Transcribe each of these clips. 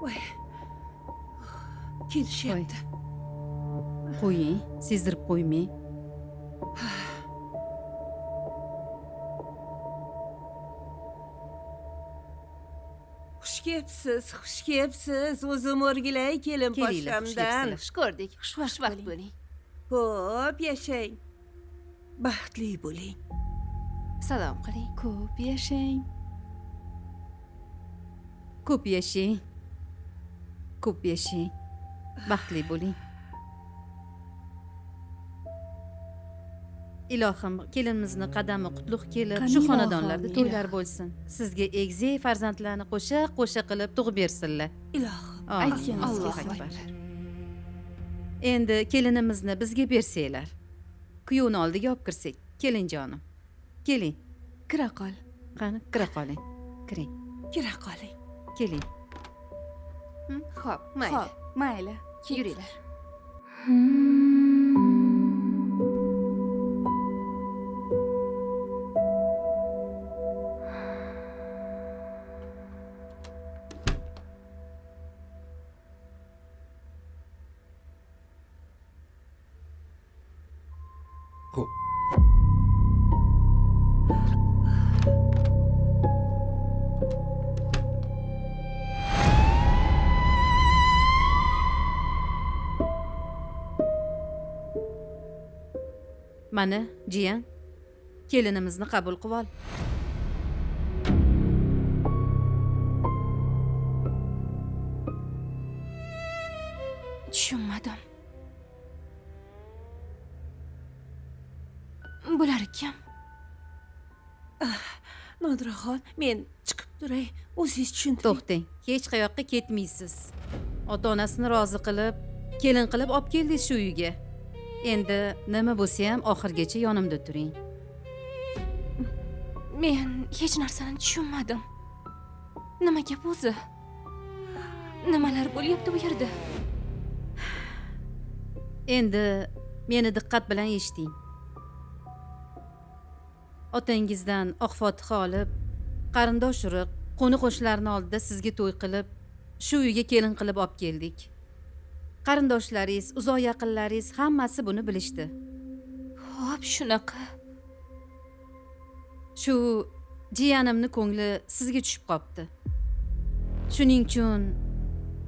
Voy, kelishyapti. Qo'ying, sezdirib qo'ymang. Xush kelibsiz, xush kelibsiz, o'zim o'rgilay kelin Kelinglar, xush poshshamdan. kelibsizlar. Xush ko'rdik. Xushvaqt bo'ling. Ko'p yashang, baxtli bo'ling. Salom qiling. Ko'p yashang. Ko'p yashang. Ko'p yashang. Baxtli bo'ling. Ilohim, kelinimizni qadami qutlug' kelib, Qani shu ilohim, xonadonlarda to'ylar bo'lsin. Sizga egizak farzandlarni qo'sha qo'sha qilib tug'ib bersinlar. Ilohim. Aytganingiz Allohu kelsin. akbar. Endi kelinimizni bizga bersanglar. Kuyovni oldiga olib kirsak, kelinjonim. Keling. Kira qol. Qani, kira qoling. Kiring. Kira qoling. Keling. Xo'p, mayli. Xo'p, mayli. Yuringlar. Xo'p. Mana, jiyan, kelinimizni qabul qilib ol. Tushunmadim. Bular kim? Nodiraxon, men chiqib turay, o'zingiz tushuntiring. To'xtang, hech qayoqqa ketmaysiz. Ota-onasini rozi qilib, kelin qilib olib keldingiz shu uyga. Endi nima bo'lsa ham oxirgacha yonimda turing. Men hech narsani tushunmadim. Nima gap o'zi? Nimalar bo'lyapti bu yerda? Endi meni diqqat bilan eshiting. Otangizdan oq fotiha olib, qarindosh urug', qo'ni-qo'shnilarning oldida sizga to'y qilib, shu uyga kelin qilib olib keldik. Qarindoshlaringiz, uzoq yaqinlaringiz hammasi buni bilishdi. Xo'p, shunaqa. Shu jiyanimni ko'ngli sizga tushib qopti. Shuning uchun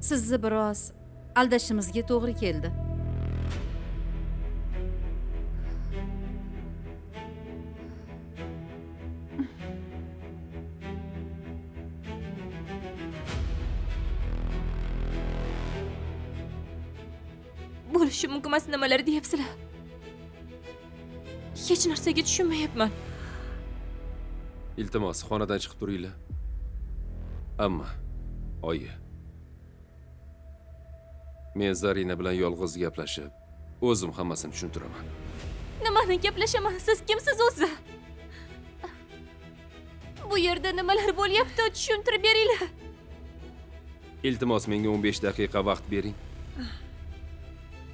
sizni biroz aldashimizga to'g'ri keldi. Bo'lishi mumkin emas nimalar deyapsizlar? Hech narsaga tushunmayapman. Iltimos, xonadan chiqib turinglar. Amma, oyi. Men Zarina bilan yolg'iz gaplashib, o'zim hammasini tushuntiraman. Nimani gaplashaman? Siz kimsiz o'zi? Bu yerda nimalar bo'lyapti? Tushuntirib beringlar. Iltimos, menga 15 daqiqa vaqt bering.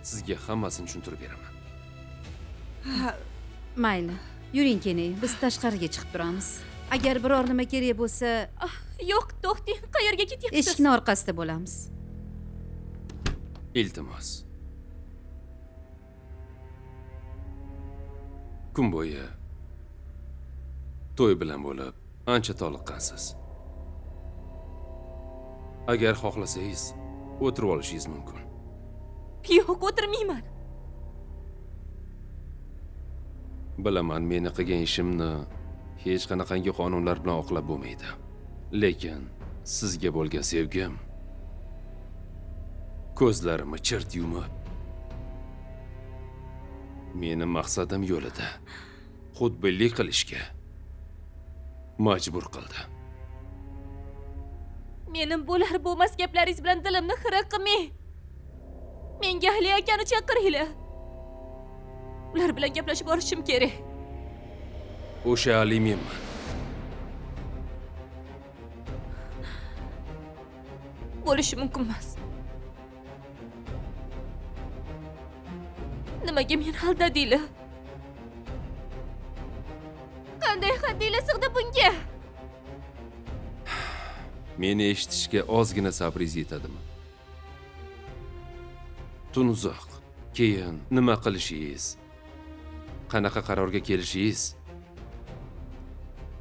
Sizga hammasini tushuntirib beraman. Mayli, yuring keling, biz tashqariga chiqib turamiz. Agar biror nima kerak bo'lsa, Yo'q, to'xting, qayerga ketyapsiz? Eshikning orqasida bo'lamiz. Iltimos. Kun bo'yi to'y bilan bo'lib, ancha toliqqansiz. Agar xohlasangiz, o'tirib olishingiz mumkin. Yo'q, o'tirmayman. Bilaman, meni qilgan ishimni hech qanaqangi qonunlar bilan oqlab bo'lmaydi. Lekin sizga bo'lgan sevgim ko'zlarimni chirt yumib, meni maqsadim yo'lida xudbinlik qilishga majbur qildi. Meni bo'lar bo'lmas gaplaringiz bilan dilimni xira qilmang. Menga Ali akani chaqiringlar. Ular bilan gaplashib olishim kerak. O'sha Ali menman. Bo'lishi mumkin emas. Nimaga meni aldadinglar? Qanday haddinglar sig'di bunga? Meni eshitishga ozgina sabringiz yetadimi? Tun uzoq. Keyin nima qilishingiz, qanaqa qarorga kelishingiz,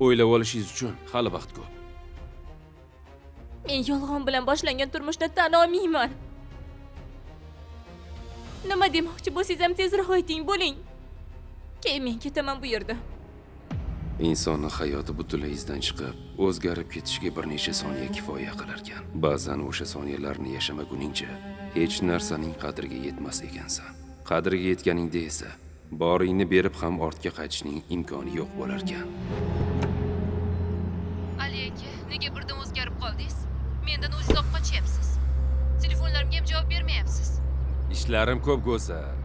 o'ylab olishingiz uchun hali vaqt ko'p. Men yolg'on bilan boshlangan turmushni tan olmayman. Nima demoqchi bo'lsangiz ham tezroq ayting, bo'ling. Keyin men ketaman bu yerda. Insonning hayoti butunlay izdan chiqib, o'zgarib ketishiga bir necha soniya kifoya qilarkan. Ba'zan o'sha soniyalarni yashamaguningcha hech narsaning qadriga yetmas ekansan. Qadriga yetganingda esa boringni berib ham ortga qaytishning imkoni yo'q bo'larkan. Ali aka, nega birdan o'zgarib qoldingiz? Mendan o'zingiz olib qochyapsiz. Telefonlarimga ham javob bermayapsiz. Ishlarim ko'p, go'zal.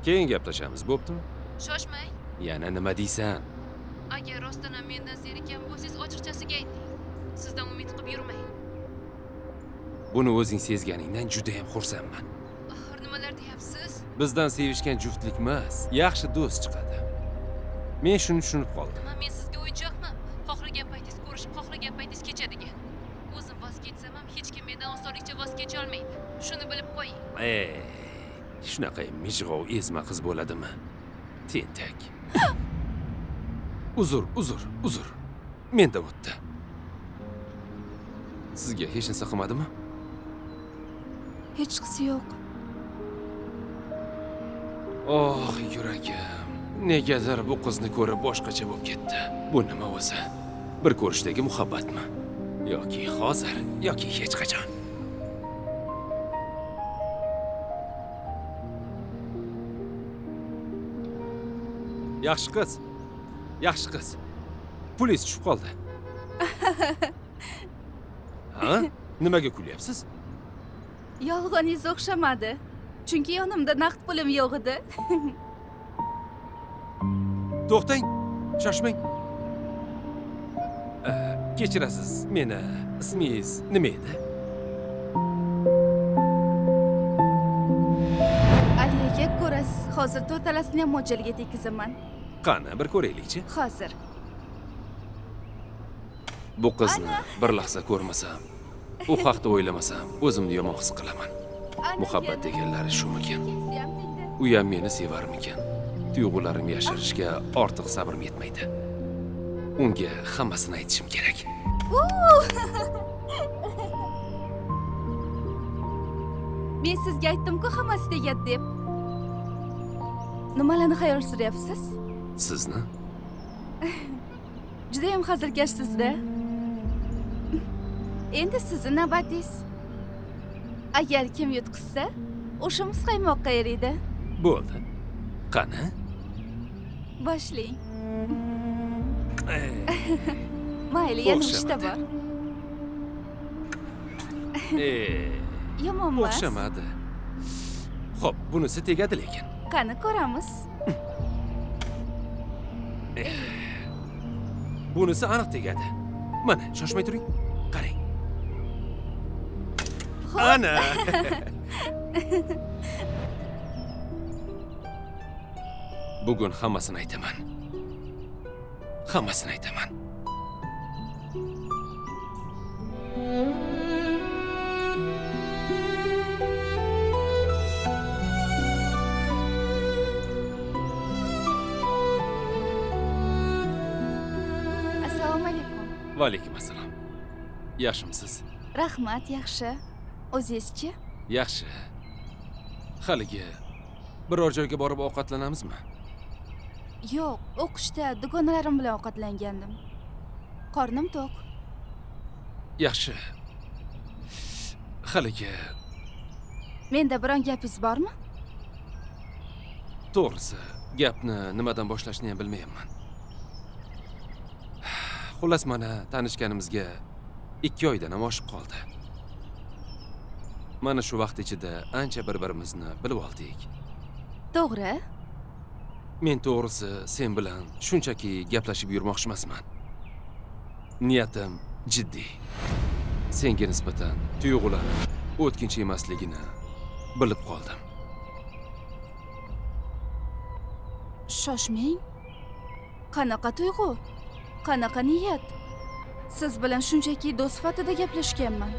Keyin gaplashamiz, bo'ptimi? Shoshmang. Yana nima deysan? Agar rostdan ham mendan zerikkan bo'lsangiz, ochiqchasiga ayting. Sizdan umid qilib yurmang. Buni o'zing sezganingdan juda ham xursandman. Axir nimalar deyapsiz? Bizdan sevishgan juftlik emas, yaxshi do'st chiqadi. Men shuni tushunib qoldim. Nima, men sizga o'yinchoqmanmi? Xohlagan paytingiz ko'rishib, xohlagan paytingiz kechadigan. O'zim voz kechsam ham hech kim mendan osonlikcha voz kecha olmaydi. Shuni bilib qo'ying. Ey, shunaqa mijg'ov ezma qiz bo'ladimi? Tentak. Uzr, uzr, uzr. Menda o'tdi. Sizga hech narsa qilmadimi? Hechqisi yo'q. Oh, yuragim. Negadir bu qizni ko'rib boshqacha bo'lib ketdi. Bu nima o'zi? Bir ko'rishdagi muhabbatmi? Yoki hozir, yoki hech qachon. Yaxshi qiz. Yaxshi qiz. Pulingiz tushib qoldi. Ha? Nimaga kulyapsiz? Yolg'oningiz o'xshamadi. Chunki yonimda naqd pulim yo'q edi. To'xtang, shoshmang. Kechirasiz, meni ismingiz nima edi? Ali aka, ko'rasiz, hozir to'rtalasini ham mo'ljalga tekizaman. Qani, bir ko'raylikchi. Hozir. Bu qizni bir lahza ko'rmasam, u haqda o'ylamasam, o'zimni yomon his qilaman. Muhabbat deganlari shumikan? U ham meni sevarmikan? Tuyg'ularimni yashirishga ortiq sabrim yetmaydi. Unga hammasini aytishim kerak. Men sizga aytdim-ku hammasi tegadi deb. Nimalarni xayol suryapsiz? Sizni? Juda ham hazilkashsiz-da. Endi sizni navbatingiz. Agar kim yutqizsa, o'sha muzqaymoqqa eriydi. Bo'ldi. Qani? Boshlang. Mayli, yana uchta bor. Yomon emas. O'xshamadi. Xo'p, bunisi tegadi lekin. Qani ko'ramiz. Bunisi aniq tegadi. Mana, shoshmay turing. Qarang. Ana. Bugun hammasini aytaman. Hammasini aytaman. Assalomu alaykum. Va alaykum assalom. Yaxshimisiz? Rahmat, yaxshi. O'zingizchi? Yaxshi. Haligi biror joyga borib ovqatlanamizmi? Yo'q, o'qishda dugonalarim bilan ovqatlangandim. Qornim to'q. Yaxshi. Haligi Menda biron gapingiz bormi? To'g'risi, gapni nimadan boshlashni ham bilmayapman. Xullas, mana tanishganimizga 2 oydan ham oshib qoldi. Mana shu vaqt ichida ancha bir-birimizni bilib oldik. To'g'ri. Men to'g'risi sen bilan shunchaki gaplashib yurmoqchi emasman. Niyatim jiddiy. Senga nisbatan tuyg'ularim o'tkinchi emasligini bilib qoldim. Shoshmang. Qanaqa tuyg'u? Qanaqa niyat? Siz bilan shunchaki do'st sifatida gaplashganman.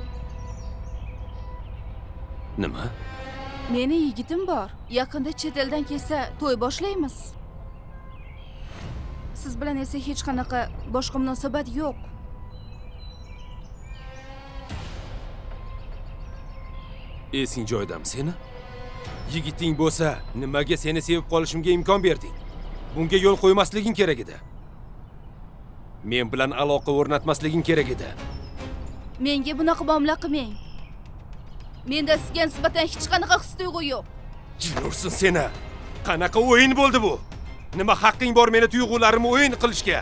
Nima? Meni yigitim bor. Yaqinda chet eldan kelsa to'y boshlaymiz. Siz bilan esa hech qanaqa boshqa munosabat yo'q. Esing joyidami seni? Yigiting bo'lsa, nimaga seni sevib qolishimga imkon berding? Bunga yo'l qo'ymasliging kerak edi. Men bilan aloqa o'rnatmasliging kerak edi. Menga bunaqa muomala qilmang. Menda sizga nisbatan hech qanaqa his-tuyg'u yo'q. Jin ursin seni. Qanaqa o'yin bo'ldi bu? Nima haqqing bor meni tuyg'ularimni o'yin qilishga?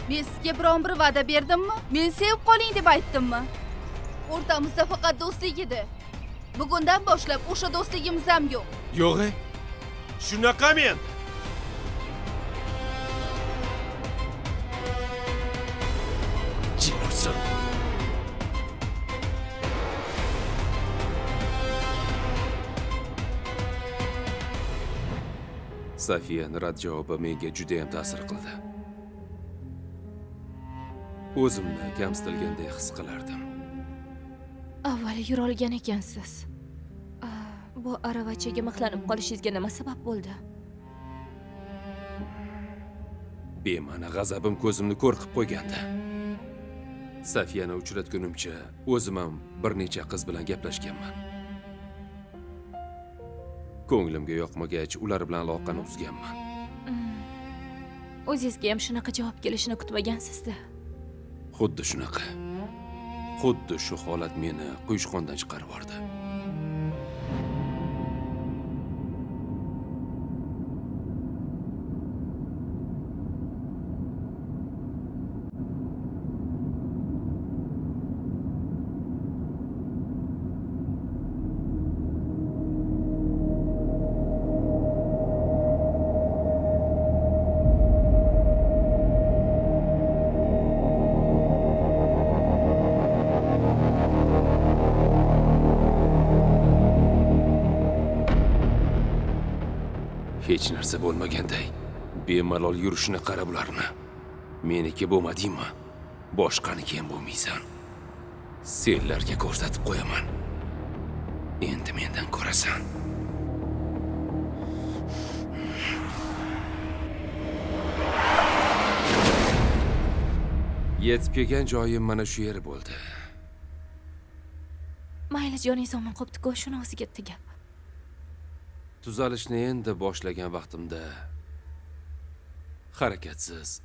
Men sizga biron bir va'da berdimmi? Meni sevib qoling deb aytdimmi? O'rtamizda faqat do'stlik edi. Bugundan boshlab o'sha do'stligimiz ham yo'q. Yo'q-e? Shunaqami endi? Jin ursin. Safiyani rad javobi menga juda ham ta'sir qildi. O'zimni kamsitilganday his qilardim. Avval yura olgan ekansiz. Bu aravachaga mixlanib qolishingizga nima sabab bo'ldi? Bema'ni g'azabim ko'zimni ko'r qilib qo'ygandi. Safiyani uchratgunimcha o'zim ham bir necha qiz bilan gaplashganman. Ko'nglimga yoqmagach, ular bilan aloqani uzganman. O'zingizga ham shunaqa javob kelishini kutmagansiz-da. Xuddi shunaqa. Xuddi shu holat meni quyushqondan chiqarib yubordi. Hech narsa bo'lmaganday bemalol yurishini qara bularni. Meniki bo'lmadingmi? Boshqaniki ham bo'lmaysan. Senlarga ko'rsatib qo'yaman. Endi mendan ko'rasan. Yetib kelgan joyim mana shu yer bo'ldi. Mayli, joningiz omon qopti-ku, shuni o'zi katta gap. Tuzalishni endi boshlagan vaqtimda harakatsiz,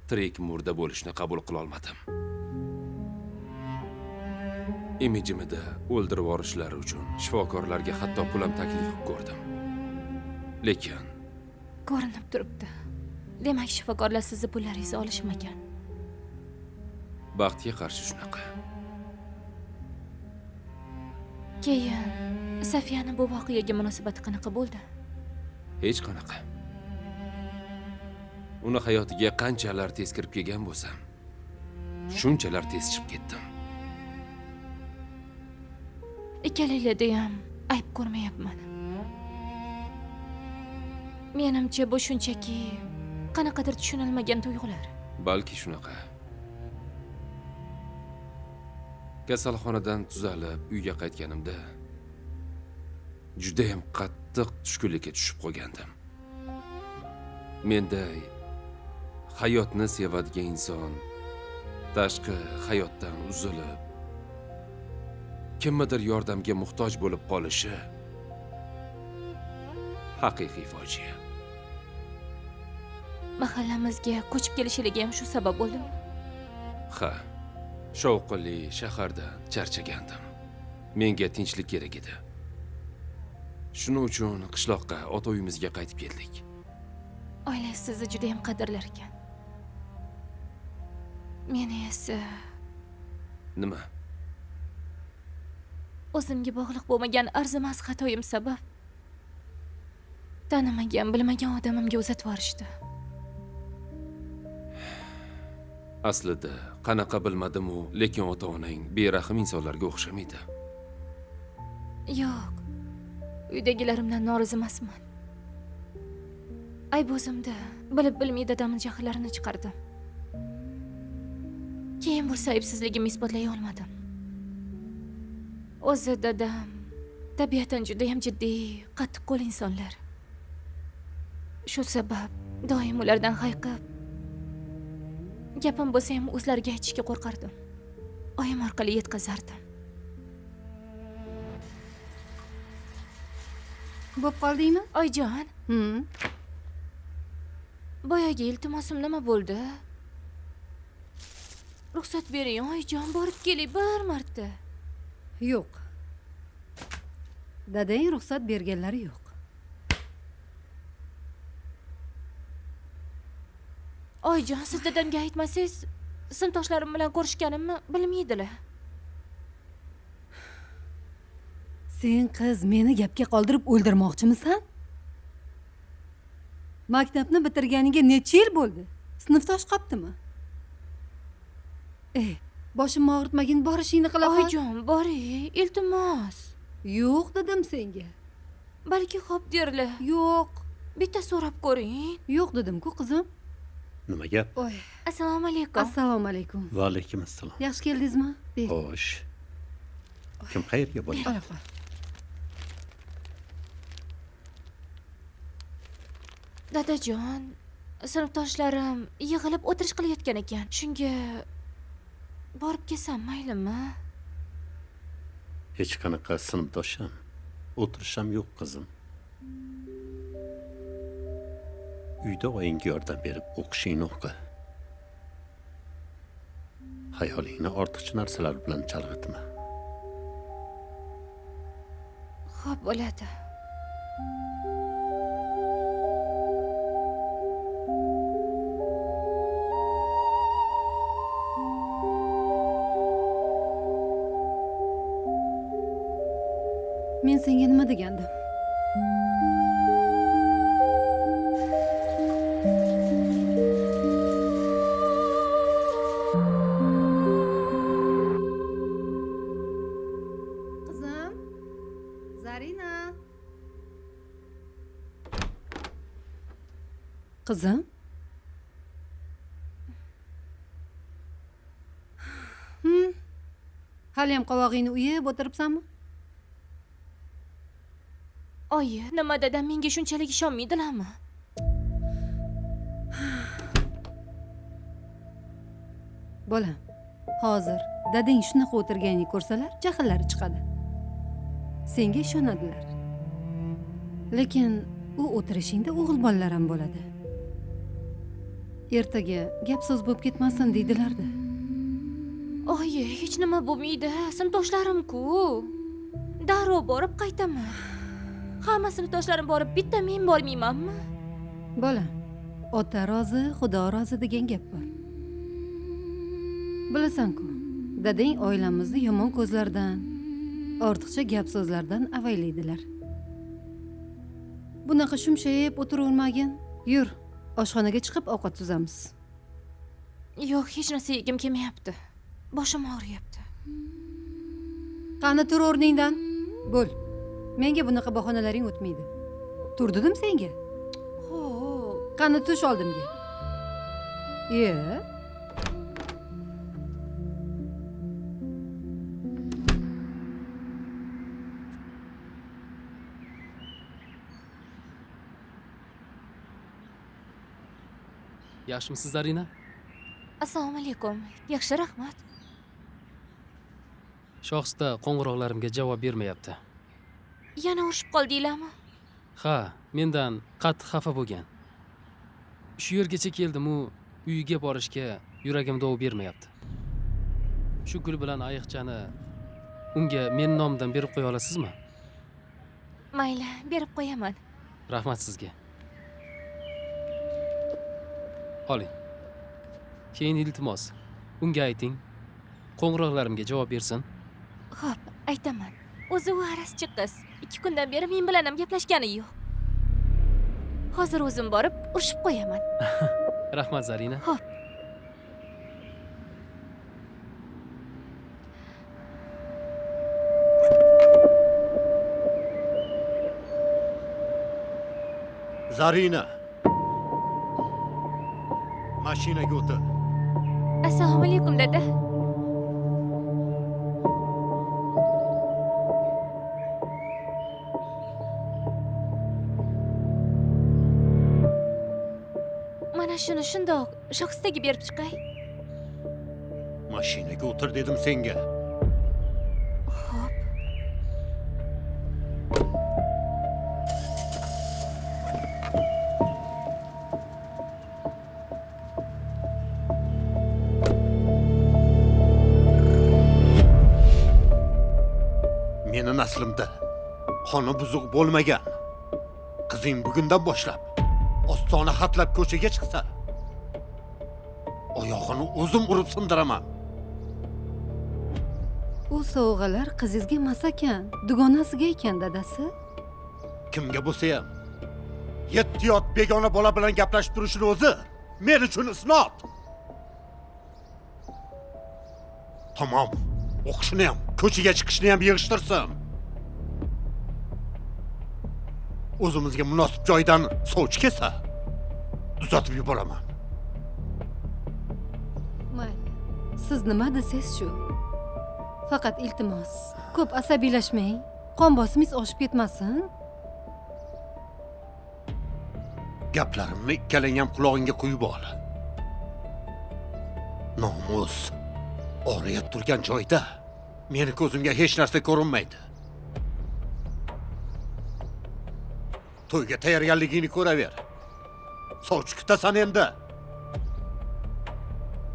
tirik murda bo'lishni qabul qila olmadim. Imijimida o'ldirib yuborishlari uchun shifokorlarga hatto pul ham taklif qilib ko'rdim. Lekin ko'rinib turibdi. Demak, shifokorlar sizni pullaringizni olishmagan. Baxtga qarshi shunaqa. Keyin Safiyani bu voqeaga munosabati qanaqa bo'ldi? Hech qanaqa. Uni hayotiga qanchalar tez kirib kelgan bo'lsam, shunchalar tez chiqib ketdim. Ikkalanglarda ham ayb ko'rmayapman. Menimcha bu shunchaki qanaqadir tushunilmagan tuyg'ular. Balki shunaqa. Kasalxonadan tuzalib uyga qaytganimda juda ham qattiq tushkunlikka tushib qolgandim. Menday hayotni sevadigan inson tashqi hayotdan uzilib, kimnidir yordamga muhtoj bo'lib qolishi haqiqiy fojia. Mahallamizga ko'chib kelishligiga ham shu sabab bo'ldimi? Ha, shovqinli shahardan charchagandim. Menga tinchlik kerak edi. Shuning uchun qishloqqa, ota uyimizga qaytib keldik. Oilangiz sizni juda ham qadrlar ekan. Meni esa nima? O'zimga bog'liq bo'lmagan arzimas xatoyim sabab tanimagan, bilmagan odamimga uzatib yuborishdi. Aslida qanaqa bilmadim-u, lekin ota-onang berahm insonlarga o'xshamaydi. Yo'q. Uydagilarimdan norozi emasman. Ayb o'zimda. Bilib bilmay dadamning jahllarini chiqardim. Keyin bo'lsa aybsizligimni isbotlay olmadim. O'zi dadam tabiatan juda ham jiddiy, qattiqqo'l insonlar. Shu sabab doim ulardan hayiqib, gapim bo'lsa ham o'zlariga aytishga qo'rqardim. Oyim orqali yetkazardim. Bo'p qoldingmi? Oyijon. Boyagi iltimosim nima bo'ldi? Ruxsat bering, oyijon, borib kelay bir marta. Yo'q. Dadang ruxsat berganlari yo'q. Oyijon, siz dadamga aytmasangiz, sinfdoshlarim bilan ko'rishganimni bilmaydilar. Sen qiz meni gapga qoldirib o'ldirmoqchimisan? Maktabni bitirganiga necha yil bo'ldi? Sinfdosh qopdimi? Boshimni og'ritmagin, borishingni qila qol. Oyijon, boring, iltimos. Yo'q dedim senga. Balki xo'p derlar. Yo'q. Bitta so'rab ko'ring. Yo'q dedim-ku qizim. Nima gap? Oy. Assalomu alaykum. Assalomu alaykum. Va alaykum assalom. Yaxshi keldingizmi? Xo'sh. Kim qayerga boryapti? Ola qol. Dadajon, sinfdoshlarim yig'ilib o'tirish qilayotgan ekan. Shunga borib kelsam maylimi? Hech qanaqa sinfdosham, o'tirisham yo'q qizim. Uyda oyingga yordam berib o'qishingni o'qi. Xayolingni ortiqcha narsalar bilan chalg'itma. Xo'p, bo'ladi. Men senga nima degandim? Qizim, Zarina. Qizim? Haliyam qovog'ingni uyib o'tiribsanmi? Oyi, nima dadam menga shunchalik ishonmaydilarmi? Bolam, hozir dadang shunaqa o'tirganini ko'rsalar, jahllari chiqadi. Senga ishonadilar. Lekin u o'tirishingda o'g'il bolalar ham bo'ladi. Ertaga gap so'z bo'lib ketmasin deydilar-da. Oyi, hech nima bo'lmaydi. Sinfdoshlarim-ku. Darrov borib qaytaman. Hamma sinfdoshlarim borib, bitta men bormaymanmi? Bolam, ota rozi, Xudo rozi degan gap bor. Bilasan-ku, dadang oilamizni yomon ko'zlardan, ortiqcha gap so'zlardan avaylaydilar. Bunaqa shumshayib o'tiravermagin. Yur, oshxonaga chiqib ovqat tuzamiz. Yo'q, hech narsa yegim kelmayapti. Boshim og'riyapti. Qani tur o'rningdan? Bo'l. Menga bunaqa bahonalaring o'tmaydi. Tur dedim senga. Xo'p. Qani tush oldimga. Yaxshimisiz, Zarina? Assalomu alaykum. Yaxshi, rahmat. Shohista qo'ng'iroqlarimga javob bermayapti. Yana urushib qoldinglarmi? Ha, mendan qattiq xafa bo'lgan. Shu yergacha keldim u uyiga borishga yuragim dov bermayapti. Shu gul bilan ayiqchani unga men nomimdan berib qo'ya olasizmi? Mayli, berib qo'yaman. Rahmat sizga. Oling. Keyin iltimos, unga ayting, qo'ng'iroqlarimga javob bersin. Xo'p, aytaman. O'zi u arazchi qiz. 2 kundan beri men bilan ham gaplashgani yo'q. Hozir o'zim borib urishib qo'yaman. Rahmat, Zarina. Xo'p. Zarina. Mashinaga o'tir. Assalomu alaykum dada. Mana shuni shundoq shoxistaga berib chiqay. Mashinaga o'tir dedim senga. Xo'p. Meni naslimda qoni buzuq bo'lmagan. Qizing bugundan boshlab ostona hatlab ko'chaga chiqsa, oyog'ini o'zim urib sindiraman. U sovg'alar qizingizga emas ekan, dugonasiga ekan dadasi. Kimga bo'lsa ham 7 yot begona bola bilan gaplashib turishini o'zi men uchun isnod. Tamom, o'qishini ham, ko'chaga chiqishini ham yig'ishtirsin. O'zimizga munosib joydan sovchi kelsa, uzatib yuboraman. Mayli. Siz nima desangiz shu. Faqat iltimos, ko'p asabiylashmang. Qon bosimingiz oshib ketmasin. Gaplarimni ikkalang ham qulog'ingga quyib ol. Nomus oriyat turgan joyda meni ko'zimga hech narsa ko'rinmaydi. To'yga tayyorgarligingni ko'raver. Sovchi kutasan endi.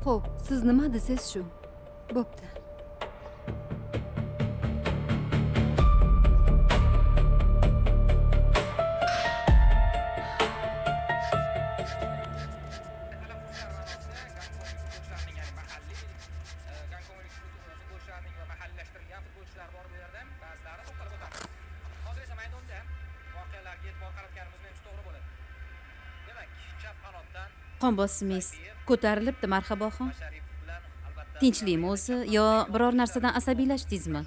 Xo'p, siz nima desangiz shu. Bo'pti. Qon bosimingiz ko'tarilibdi, marhaboxon. Tinchlikmi o'zi yo biror narsadan asabiylashdingizmi?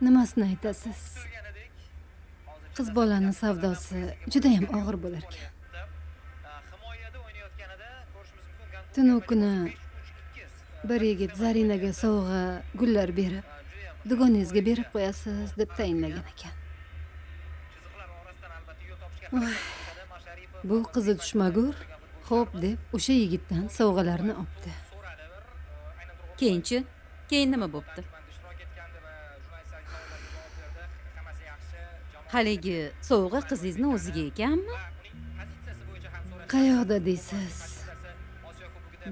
Nimasini aytasiz? Qiz bolani savdosi juda ham og'ir bo'lar ekan. Tunu kuni bir yigit Zarinaga sovg'a, gullar berib, dugonangizga berib qo'yasiz deb tayinlagan ekan. Voy, bu qizi tushmagur, xo'p deb o'sha yigitdan sovg'alarni olibdi. Keyinchi? Keyin nima bo'pti? Haligi sovg'a qizingizni o'ziga ekanmi? Qayoqda deysiz?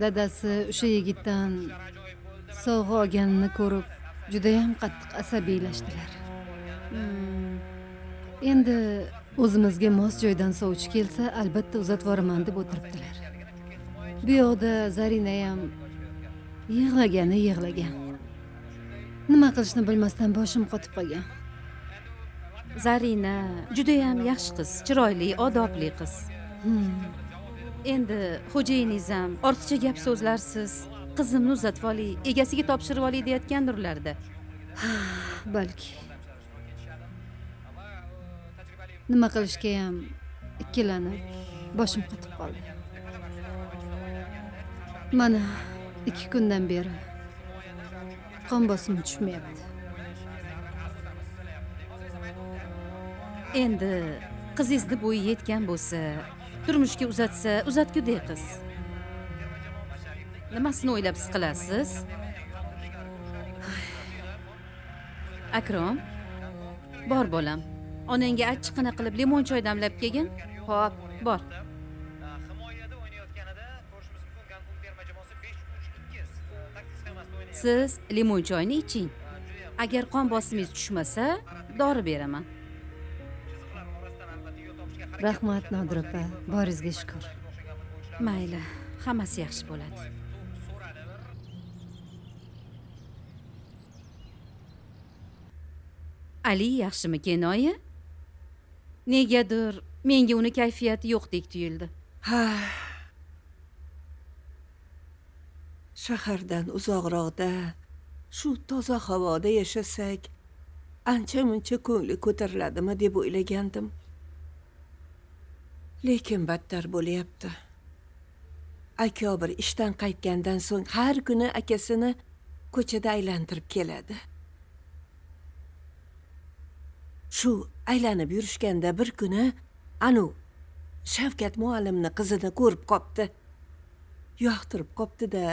Dadasi o'sha yigitdan sovg'a olganini ko'rib juda ham qattiq asabiylashdilar. Endi o'zimizga mos joydan sovchi kelsa, albatta uzatib yuboraman deb o'tiribdilar. Bu yoqda Zarina ham yig'lagani yig'lagan. Nima qilishni bilmasdan boshim qotib qolgan. Zarina juda ham yaxshi qiz, chiroyli, odobli qiz. Endi xo'jayiningiz ham ortiqcha gap so'zlarsiz qizimni uzatib oling, egasiga topshirib oling deyotgandirlarda. Balki. Nima qilishga ham ikkilanib boshim qotib qoldi. Mana 2 kundan beri qon bosimi tushmayapti. Endi qizingizni bo'yi yetgan bo'lsa, turmushga uzatsa, uzatgudek qiz. Nimasini o'ylab siqilasiz? Akrom, bor bolam. Onangga achchiqini qilib limon choy damlab kelgin. Xo'p, bor. Siz limon choyni iching. Agar qon bosimingiz tushmasa, dori beraman. Rahmat Nodira opa, boringizga shukr. Mayli, hammasi yaxshi bo'ladi. Ali yaxshimi kenoyi? Negadir menga uni kayfiyati yo'qdek tuyuldi. Ha. Shahardan uzoqroqda, shu toza havoda yashasak, ancha-muncha ko'ngli ko'tariladimi deb o'ylagandim. Lekin battar bo'lyapti. Akobir ishdan qaytgandan so'ng har kuni akasini ko'chada aylantirib keladi. Shu aylanib yurishganda bir kuni anu Shavkat muallimni qizini ko'rib qopti. Yoqtirib qopti-da.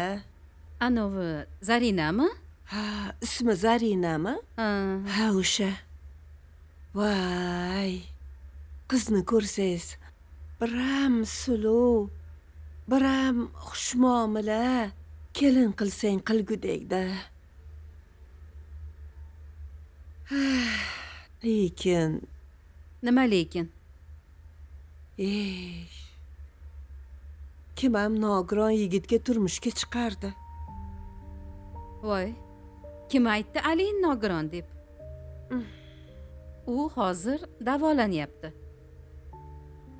Anovi Zarinami? Ha, ismi Zarinami? Ha. Ha, o'sha. Voy! Qizni ko'rsangiz, biram suluv, biram xushmuomala, kelin qilsang qilgudek-da. Lekin nima lekin? Kim ham nogiron yigitga turmushga chiqardi? Voy, kim aytdi Alin nogiron deb? U hozir davolanyapti.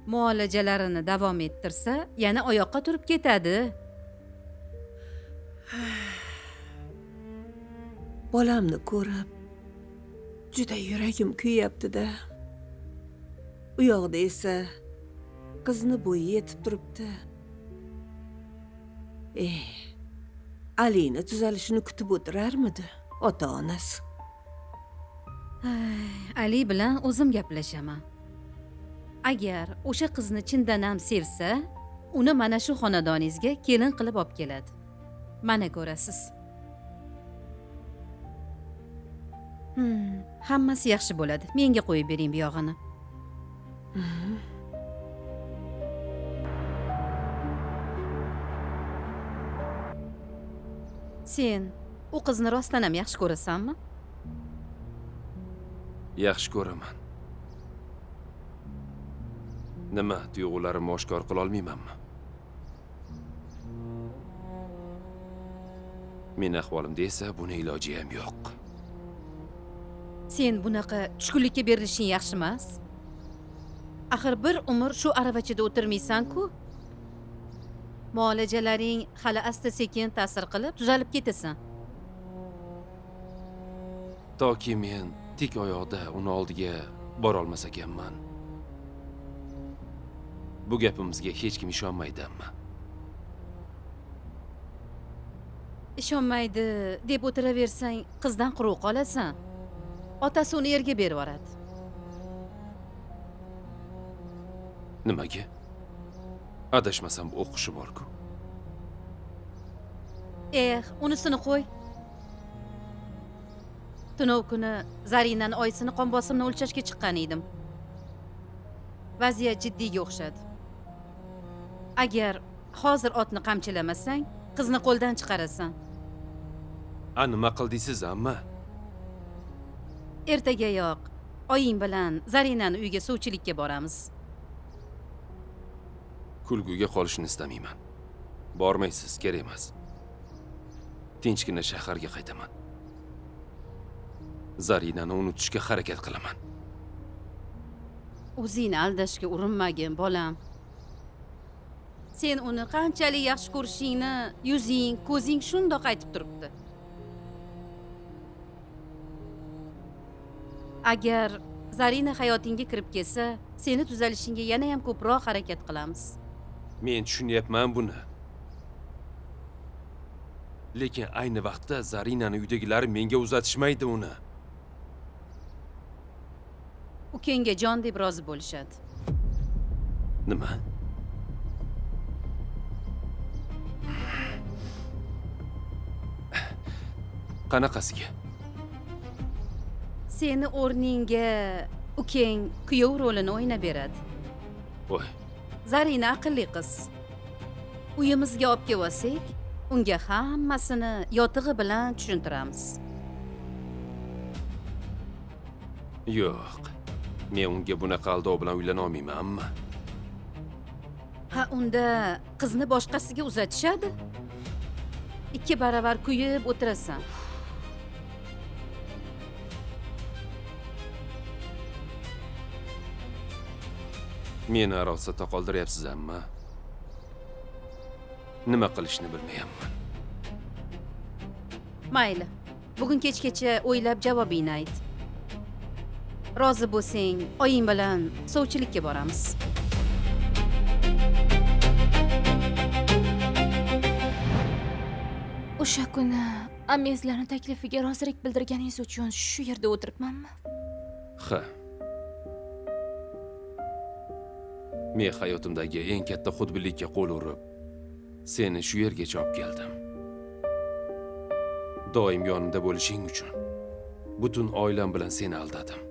Muolajalarini davom ettirsa, yana oyoqqa turib ketadi. Bolamni ko'rib juda yuragim kuyyapti-da. U yoqda esa qizni bo'yi yetib turibdi. Alini tuzalishini kutib o'tirarmidi ota-onasi? Ali bilan o'zim gaplashaman. Agar o'sha qizni chindan ham sevsa, uni mana shu xonadoningizga kelin qilib olib keladi. Mana ko'rasiz. Hammasi yaxshi bo'ladi. Menga qo'yib bering bu yog'ini. Sen u qizni rostdan ham yaxshi ko'rasanmi? Yaxshi ko'raman. Nima, tuyg'ularimni oshkor qila olmaymanmi? Men ahvolimda esa buni iloji ham yo'q. Sen bunaqa tushkunlikka berilishing yaxshi emas. Axir bir umr shu aravachada o'tirmaysan-ku. Muolajalaring hali asta-sekin ta'sir qilib, tuzalib ketasan. Toki men tik oyoqda uni oldiga bora olmas ekanman. Bu gapimizga hech kim ishonmaydi amma. Ishonmaydi deb o'tiraversang, qizdan quruq qolasan. Otasi uni erga berib yuboradi. Nimaga? Adashmasam o'qishi bor-ku. Unisini qo'y. Tunov kuni Zarinani oyisini qon bosimini o'lchashga chiqqan edim. Vaziyat jiddiyga o'xshadi. Agar hozir otni qamchilamasang, qizni qo'ldan chiqarasan. A nima qildingiz amma? Ertagayoq oying bilan Zarinani uyiga sovchilikka boramiz. Kulguga qolishni istamayman. Bormaysiz, kerak emas. Tinchgina shaharga qaytaman. Zarinani unutishga harakat qilaman. O'zingni aldashga urinmagin, bolam. Sen uni qanchalik yaxshi ko'rishingni yuzing, ko'zing shundoq aytib turibdi. Agar Zarina hayotingga kirib kelsa, seni tuzalishingga yana ham ko'proq harakat qilamiz. Men tushunyapman buni. Lekin ayni vaqtda Zarinani uydagilari menga uzatishmaydi uni. Ukangga jon deb rozi bo'lishadi. Nima? Qanaqasiga? Seni o'rningga ukang kuyov rolini o'ynab beradi. Voy. Zarina aqlli qiz. Uyimizga olib kelib olsak, unga hammasini yotig'i bilan tushuntiramiz. Yo'q. Men unga bunaqa aldov bilan uylana olmayman, amma. Ha, unda qizni boshqasiga uzatishadi. 2 baravar kuyib o'tirasan. Meni arosatda qoldiryapsiz, amma. Nima qilishni bilmayapman. Mayli. Bugun kechgacha o'ylab javobingni ayt. Rozi bo'lsang, oying bilan sovchilikka boramiz. O'sha kuni ammangizlarni taklifiga rozilik bildirganingiz uchun shu yerda o'tiribmanmi? Ha. Men hayotimdagi eng katta xudbinlikka qo'l urib, seni shu yergacha olib keldim. Doim yonimda bo'lishing uchun butun oilam bilan seni aldadim.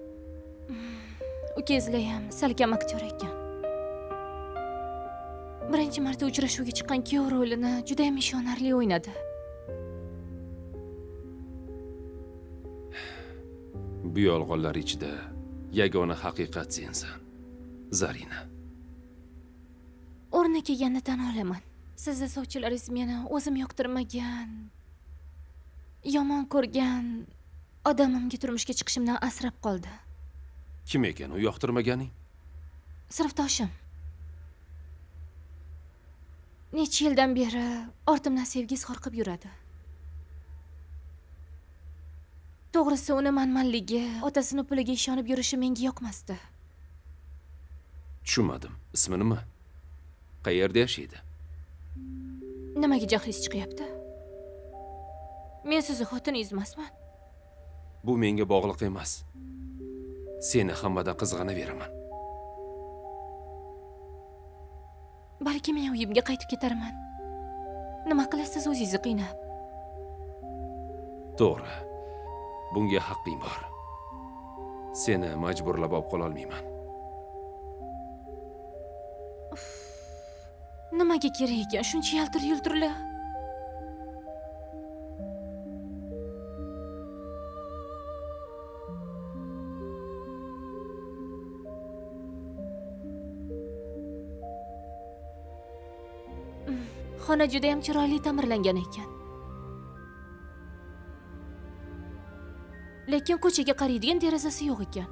Ukangizlar ham salkam aktyor ekan. Birinchi marta uchrashuvga chiqqan kuyov rolini juda ham ishonarli o'ynadi. Bu yolg'onlar ichida yagona haqiqat sensan, Zarina. O'rni kelganini tan olaman. Sizni sovchilaringiz meni o'zim yoqtirmagan, yomon ko'rgan odamimga turmushga chiqishimdan asrab qoldi. Kim ekan u yoqtirmaganing? Sinfdoshim. Necha yildan beri ortimdan sevgi izhor qilib yuradi. To'g'risi, uni manmanligi, otasini puliga ishonib yurishi menga yoqmasdi. Tushunmadim. Ismi nima? Qayerda yashaydi? Nimaga jahlingiz chiqyapti? Men sizni xotiningiz emasman. Bu menga bog'liq emas. Seni hammadan qizg'anaveraman. Balki men uyimga qaytib ketarman. Nima qilasiz o'zingizni qiynab? To'g'ri. Bunga haqqing bor. Seni majburlab olib qola olmayman. Nimaga kerak ekan shuncha yaltir-yultirlar? Xona juda ham chiroyli ta'mirlangan ekan. Lekin ko'chaga qaraydigan derazasi yo'q ekan.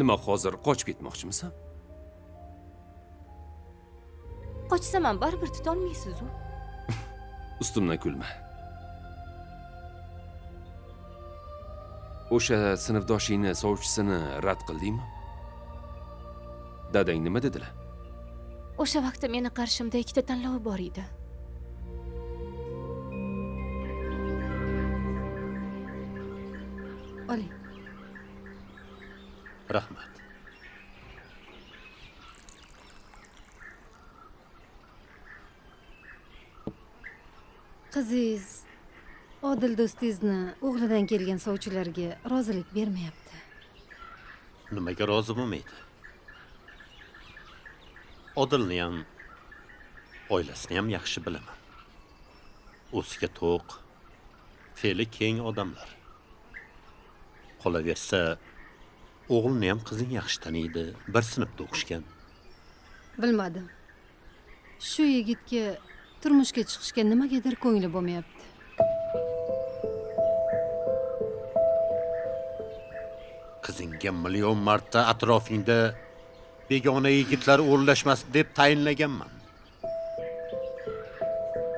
Nima, hozir qochib ketmoqchimisan? Qochsam ham baribir tutolmaysiz u. Ustimdan kulma. O'sha sinfdoshingni sovchisini rad qildingmi? Dadang nima dedilar? O'sha vaqtda meni qarshimda ikkita tanlov bor edi. Oling. Rahmat. Qizingiz Odil do'stingizni o'g'lidan kelgan sovchilarga rozilik bermayapti. Nimaga rozi bo'lmaydi? Odilni ham, oilasini ham yaxshi bilaman. O'ziga to'q, fe'li keng odamlar. Qolaversa, o'g'lini ham qizing yaxshi taniydi, bir sinfda o'qishgan. Bilmadim. Shu yigitga turmushga chiqishga nimagadir ko'ngli bo'lmayapti. Qizingga million marta atrofingda begona yigitlar o'rlashmasin deb tayinlaganman.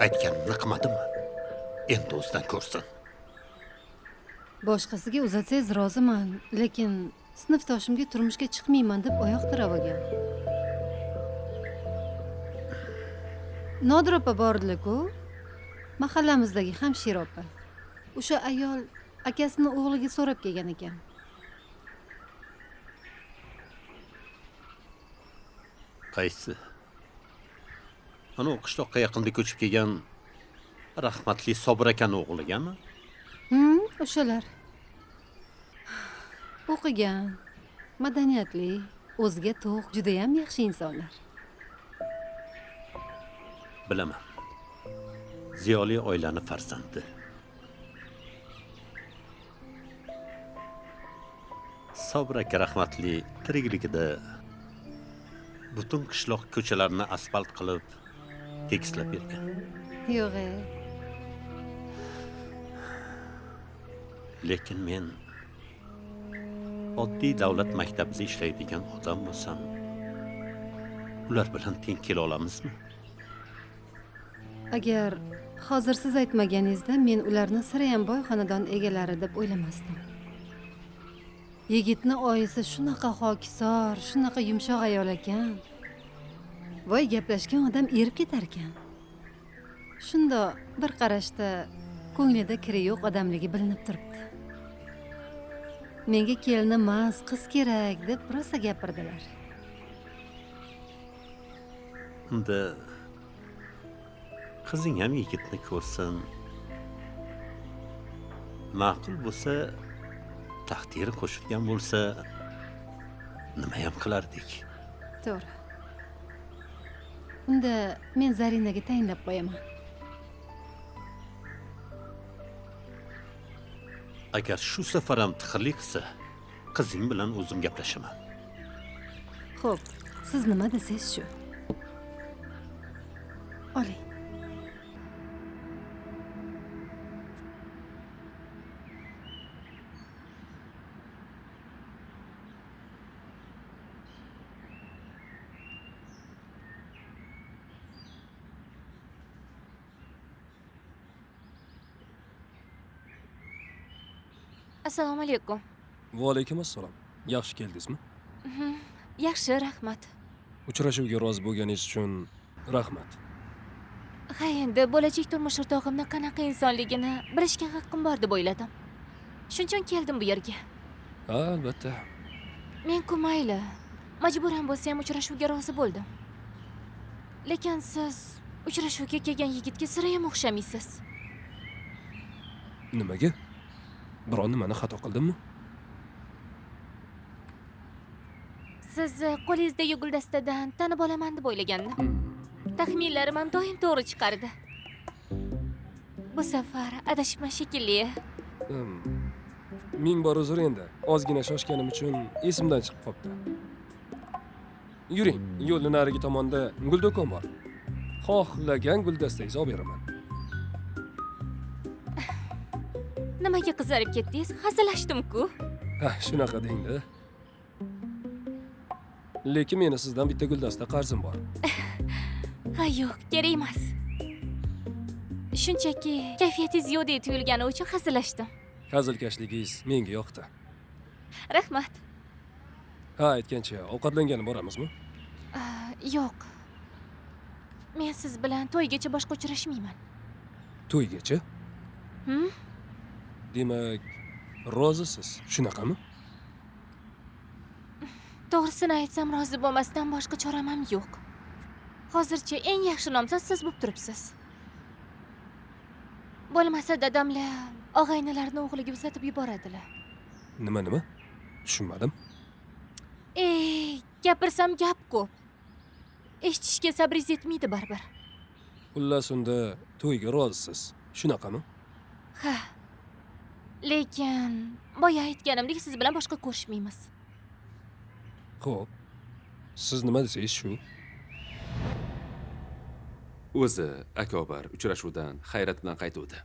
Aytganimni qilmadimi? Endi o'zidan ko'rsin. Boshqasiga uzatsangiz roziman, lekin sinfdoshimga turmushga chiqmayman deb oyoq tirab olgan. Nodira opa bordilar-ku, mahallamizdagi hamshira opa. O'sha ayol akasini o'g'liga so'rab kelgan ekan. Qaysi? Ana qishloqqa yaqinda ko'chib kelgan rahmatli Sobir akani o'g'ligami? O'shalar. O'qigan, madaniyatli, o'ziga to'q, juda ham yaxshi insonlar. Bilaman. Ziyoli oilani farzandi. Sobir aka rahmatli tirikligida butun qishloq ko'chalarini asfalt qilib tekislab bergan. Yo'q. Lekin men oddiy davlat maktabida ishlaydigan odam bo'lsam, ular bilan teng kela olamizmi? Agar hozir siz aytmaganingizda men ularni sirayam boy xonadon egalari deb o'ylamasdim. Yigitni oyisi shunaqa xokisor, shunaqa yumshoq ayol ekan. Voy, gaplashgan odam erib ketar ekan. Shunda bir qarashda ko'nglida kiri yo'q odamligi bilinib turibdi. Menga kelin emas, qiz kerak deb rosa gapirdilar. Unda qizing ham yigitni ko'rsin. Ma'qul bo'lsa, taqdiri qo'shilgan bo'lsa, nima ham qilardik? To'g'ri. Unda men Zarinaga tayinlab qo'yaman. Agar shu safar ham tixirlik qilsa, qizing bilan o'zim gaplashaman. Xo'p, siz nima desangiz shu. Oling. Assalomu alaykum. Va alaykum assalom. Yaxshi keldingizmi? Yaxshi, rahmat. Uchrashuvga rozi bo'lganingiz uchun rahmat. Ha, endi bo'lajak turmush o'rtog'imni qanaqa insonligini bilishga haqqim bor deb o'yladim. Shuning uchun keldim bu yerga. Ha, albatta. Men-ku mayli, majburan bo'lsa ham uchrashuvga rozi bo'ldim. Lekin siz uchrashuvga kelgan yigitga sira ham o'xshamaysiz. Nimaga? Biron nimani xato qildimmi? Sizni qo'lingizdagi guldastadan tanib olaman deb o'ylagandim. Taxminlarim ham doim to'g'ri chiqardi. Bu safar adashibman shekilli. Ming bor uzr endi. Ozgina shoshganim uchun esimdan chiqib qoldi. Yuring, yo'lning narigi tomonda gul do'kon bor. Xohlagan guldastangizni olib beraman. Nimaga qizarib ketdingiz? Hazillashdim-ku. Ha, shunaqa deng-da. Lekin meni sizdan bitta guldasta qarzim bor. Ha, yo'q, kerak emas. Shunchaki kayfiyatingiz yo'qdek tuyulgani uchun hazillashdim. Hazilkashligingiz menga yoqdi. Rahmat. Ha, aytgancha, ovqatlangani boramizmi? Yo'q. Men siz bilan to'ygacha boshqa uchrashmayman. To'ygacha? Demak, rozisiz, shunaqami? To'g'risini aytsam, rozi bo'lmasdan boshqa choram ham yo'q. Hozircha eng yaxshi nomzod siz bo'lib turibsiz. Bo'lmasa dadamlar og'aynilarni o'g'liga uzatib yuboradilar. Nima nima? Tushunmadim. Ey, gapirsam gap ko'p. Eshitishga sabringiz yetmaydi baribir. Xullas unda to'yga rozisiz, shunaqami? Ha. Lekin boya aytganimdek siz bilan boshqa ko'rishmaymiz. Xo'p. Siz nima desangiz shu. O'zi Akobar uchrashuvdan hayrat bilan qaytuvdi.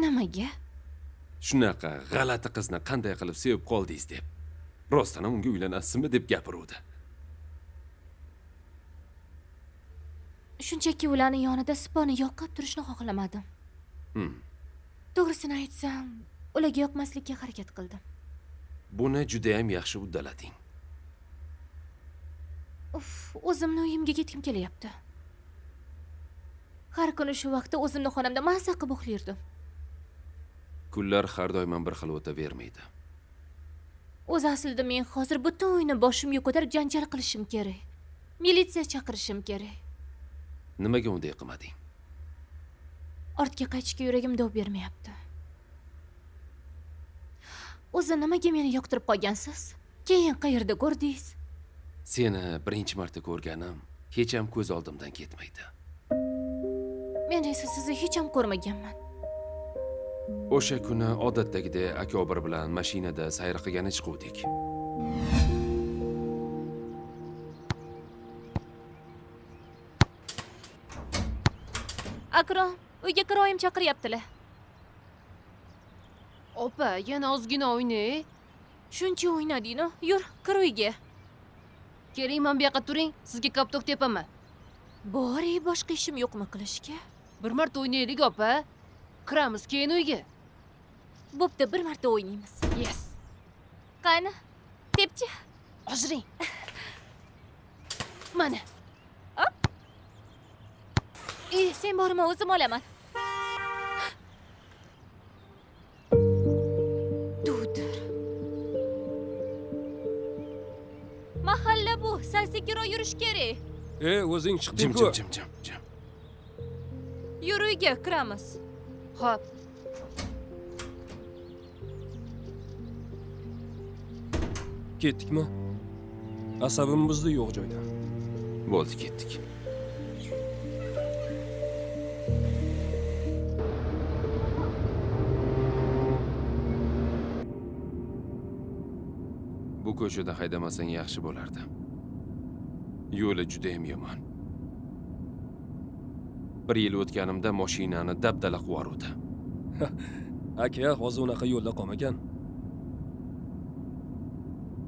Nimaga? Shunaqa g'alati qizni qanday qilib sevib qoldingiz deb. Rostdan ham unga uylanasizmi deb gapiruvdi. Shunchaki ularning yonida siponi yoqib turishni xohlamadim. To'g'risini aytsam, ularga yoqmaslikka harakat qildim. Buni juda ham yaxshi uddalading. Uf, o'zimni uyimga ketgim kelyapti. Har kuni shu vaqtda o'zimni xonamda maza qilib uxlardim. Kunlar har doim ham bir xil o'tavermaydi. O'zi aslida men hozir butun uyni boshimga ko'tarib janjal qilishim kerak. Militsiya chaqirishim kerak. Nimaga unday qilmading? Ortga qaytishga yuragim dov bermayapti. O'zi nimaga meni yoqtirib qolgansiz? Keyin qayerda ko'rdingiz? Seni birinchi marta ko'rganim hech ham ko'z oldimdan ketmaydi. Men esa sizni hech ham ko'rmaganman. O'sha kuni odatdagidek Akobir bilan mashinada sayr qilgani chiquvdik. Akrom, uyga kir, oyim chaqiryaptilar. Opa, yana ozgina o'ynay. Shuncha o'ynading-ku, yur, kir uyga. Keling, men bu yoqqa turing, sizga koptok tepaman. Bor, boshqa ishim yo'qmi qilishga? Bir marta o'ynaylik, opa. Kiramiz keyin uyga. Bo'pti, bir marta o'ynaymiz. Yes. Qani? Tepchi. Oshiring. Mana. Sen borma, o'zim olaman. Dudir. Mahalla bu, sal sekinroq yurish kerak. O'zing chiqding-ku. Jim, jim, jim, jim. Yur uyga kiramiz. Xo'p. Ketdikmi? Asabim buzdi yo'q joydan. Bo'ldi, ketdik. Bu ko'chada haydamasang yaxshi bo'lardi. Yo'li juda ham yomon. Bir yil o'tganimda mashinani dabdala quvaruvdi. Aka, hozir unaqa yo'lda qolmagan.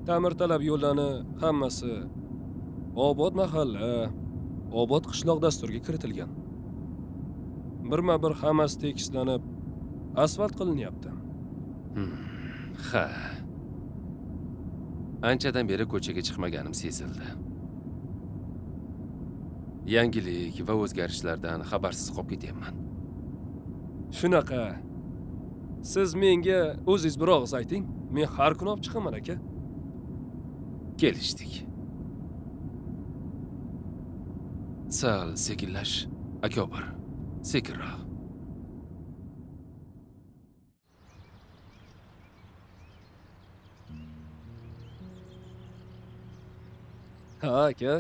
Ta'mirtalab yo'llarni hammasi obod mahalla, obod qishloq dasturiga kiritilgan. Birma-bir hammasi tekislanib, asfalt qilinyapti. Ha. Anchadan beri ko'chaga chiqmaganim sezildi. Yangilik va o'zgarishlardan xabarsiz qolib ketyapman. Shunaqa. Siz menga o'zingiz bir og'iz ayting, men har kuni olib chiqaman aka. Kelishdik. Sal sekinlash, akobir, sekinroq. Ha aka,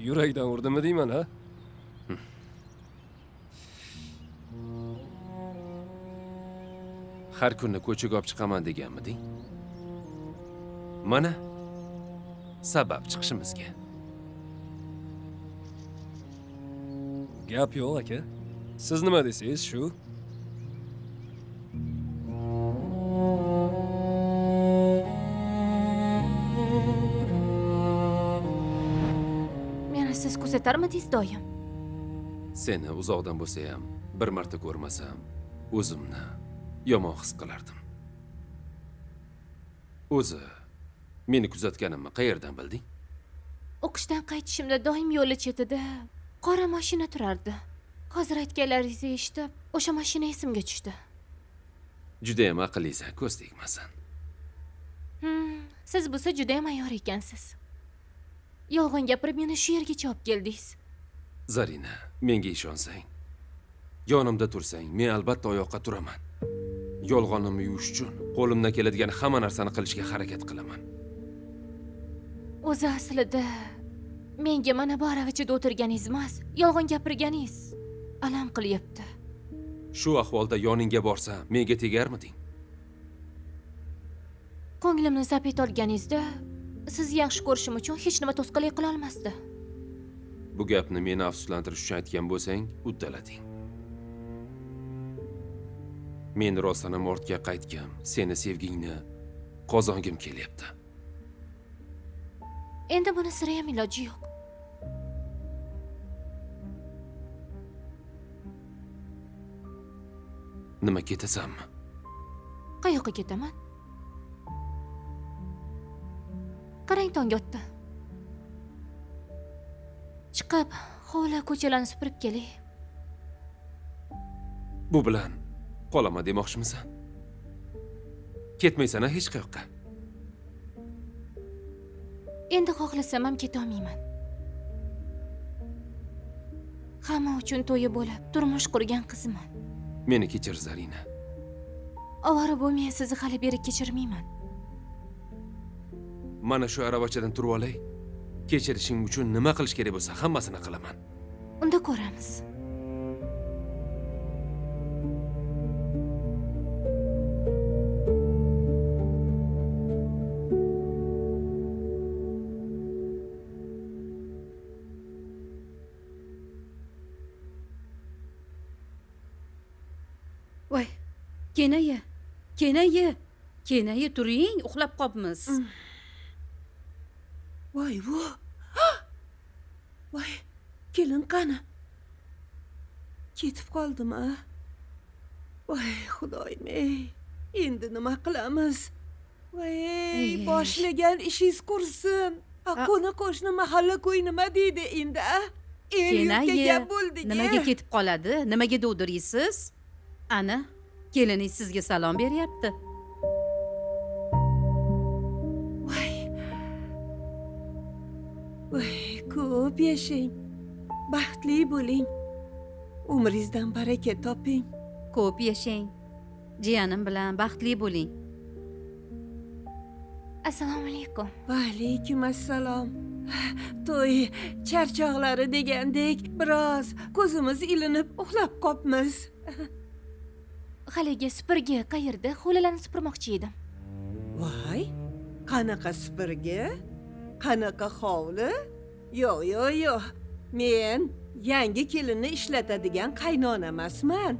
yurakdan urdimi deyman ha? Har kuni ko'chaga olib chiqaman deganmiding? Mana sabab chiqishimizga. Gap yo'q aka. Siz nima desangiz shu. Meni siz kuzatarmidingiz doim? Seni uzoqdan bo'lsa ham bir marta ko'rmasam, o'zimni yomon his qilardim. O'zi meni kuzatganimni qayerdan bilding? O'qishdan qaytishimda doim yo'li chetida qora mashina turardi. Hozir aytganlaringizni eshitib, o'sha mashina esimga tushdi. Juda ham aqllisan, ko'z tegmasin. Siz bo'lsa juda ham ayyor ekansiz. Yolg'on gapirib meni shu yergacha olib keldingiz. Zarina, menga ishonsang, yonimda tursang, men albatta oyoqqa turaman. Yolg'onimni yuvish uchun qo'limdan keladigan hamma narsani qilishga harakat qilaman. O'zi aslida menga mana bu aravachada o'tirganingiz emas, yolg'on gapirganingiz alam qilyapti. Shu ahvolda yoningga borsam, menga tegarmiding? Ko'nglimni zabt eta olganingizda sizni yaxshi ko'rishim uchun hech nima to'sqinlik qila olmasdi. Bu gapni meni afsuslantirish uchun aytgan bo'lsang, uddalading. Men rostdan ortga qaytgim, seni sevgingni qozongim kelyapti. Endi buni sira ham iloji yo'q. Nima, ketasanmi? Qayoqqa ketaman? Qarang, tong otdi. Chiqib, hovli ko'chalarni supurib kelay. Bu bilan qolaman demoqchimisan? Ketmaysan-a hech qayoqqa? Endi xohlasam ham keta olmayman. Hamma uchun to'yi bo'lib, turmush qurgan qizman. Meni kechir, Zarina. Ovora bo'lmay, sizni hali beri kechirmayman. Mana shu aravachadan turib olay. Kechirishing uchun nima qilish kerak bo'lsa, hammasini qilaman. Unda ko'ramiz. Voy, kenaya, kenaya, kenaya turing, uxlab qolibmiz. Voy bu. Voy, kelin qani? Ketib qoldimi? Voy, Xudoyim, ey, endi nima qilamiz? Voy, boshlagan ishingiz qursin. Qo'ni qo'shni mahalla ko'y nima deydi endi, a? El yurtga gap bo'ldik. Nimaga ketib qoladi? Nimaga dovdiraysiz? Ana, keliningiz sizga salom beryapti. Voy. Voy, ko'p yashang. Baxtli bo'ling. Umringizdan baraka toping. Ko'p yashang. Jiyanim bilan baxtli bo'ling. Assalomu alaykum. Va alaykum assalom. To'y charchoqlari degandek biroz ko'zimiz ilinib uxlab qopmiz. Haligi supurgi qayerda? Hovlilarni supurmoqchi edim. Voy, qanaqa supurgi? Qanaqa hovli? Yo'q, yo'q, yo'q. Men yangi kelinni ishlatadigan qaynona emasman.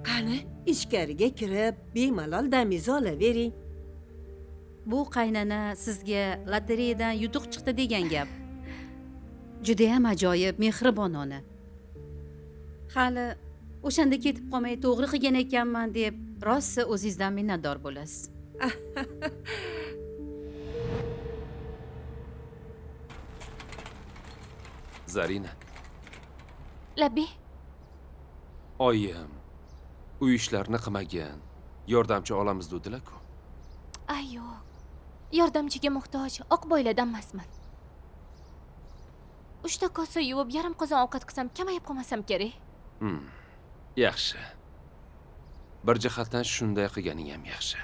Qani, ichkariga kirib, bemalol damingizni olavering. Bu qaynana sizga lotereyadan yutuq chiqdi degan gap. Juda ham ajoyib, mehribon ona. Hali o'shanda ketib qolmay to'g'ri qilgan ekanman deb rosa o'zingizdan minnatdor bo'lasiz. Zarina. Labi. Oyim uy ishlarini qilmagan, yordamchi olamiz dedilar-ku. Ay yo'q. Yordamchiga muhtoj oq boylardan emasman. 3 ta kosa yuvib, yarim qozon ovqat qilsam kamayib qolmasam kerak. Yaxshi. Bir jihatdan shunday qilganing ham yaxshi.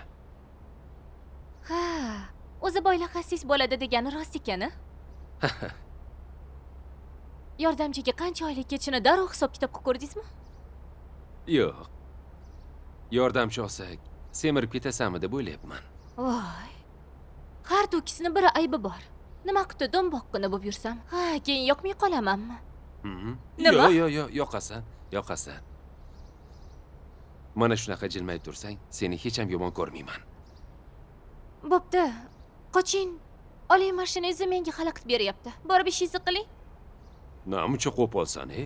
Ha, o'zi boylar xasis bo'ladi degani rost ekan-a? Yordamchiga qancha oylik ketishini darrov hisob-kitob qilib ko'rdingizmi? Yo'q. Yordamchi olsak, semirib ketasanmi deb o'ylayapman. Voy. Har to'kisini bir aybi bor. Nima qildi do'mboqqina bo'lib yursam? Ha, keyin yoqmay qolamanmi? Nima? Yo'q, yo'q, yo'qasan, yo'qasan. Mana shunaqa jilmayib tursang, seni hech ham yomon ko'rmayman. Bo'pti. Qoching. Oling mashinangizni menga xalaqit beryapti. Borib ishingizni qiling. Namuncha qo'polsan, e?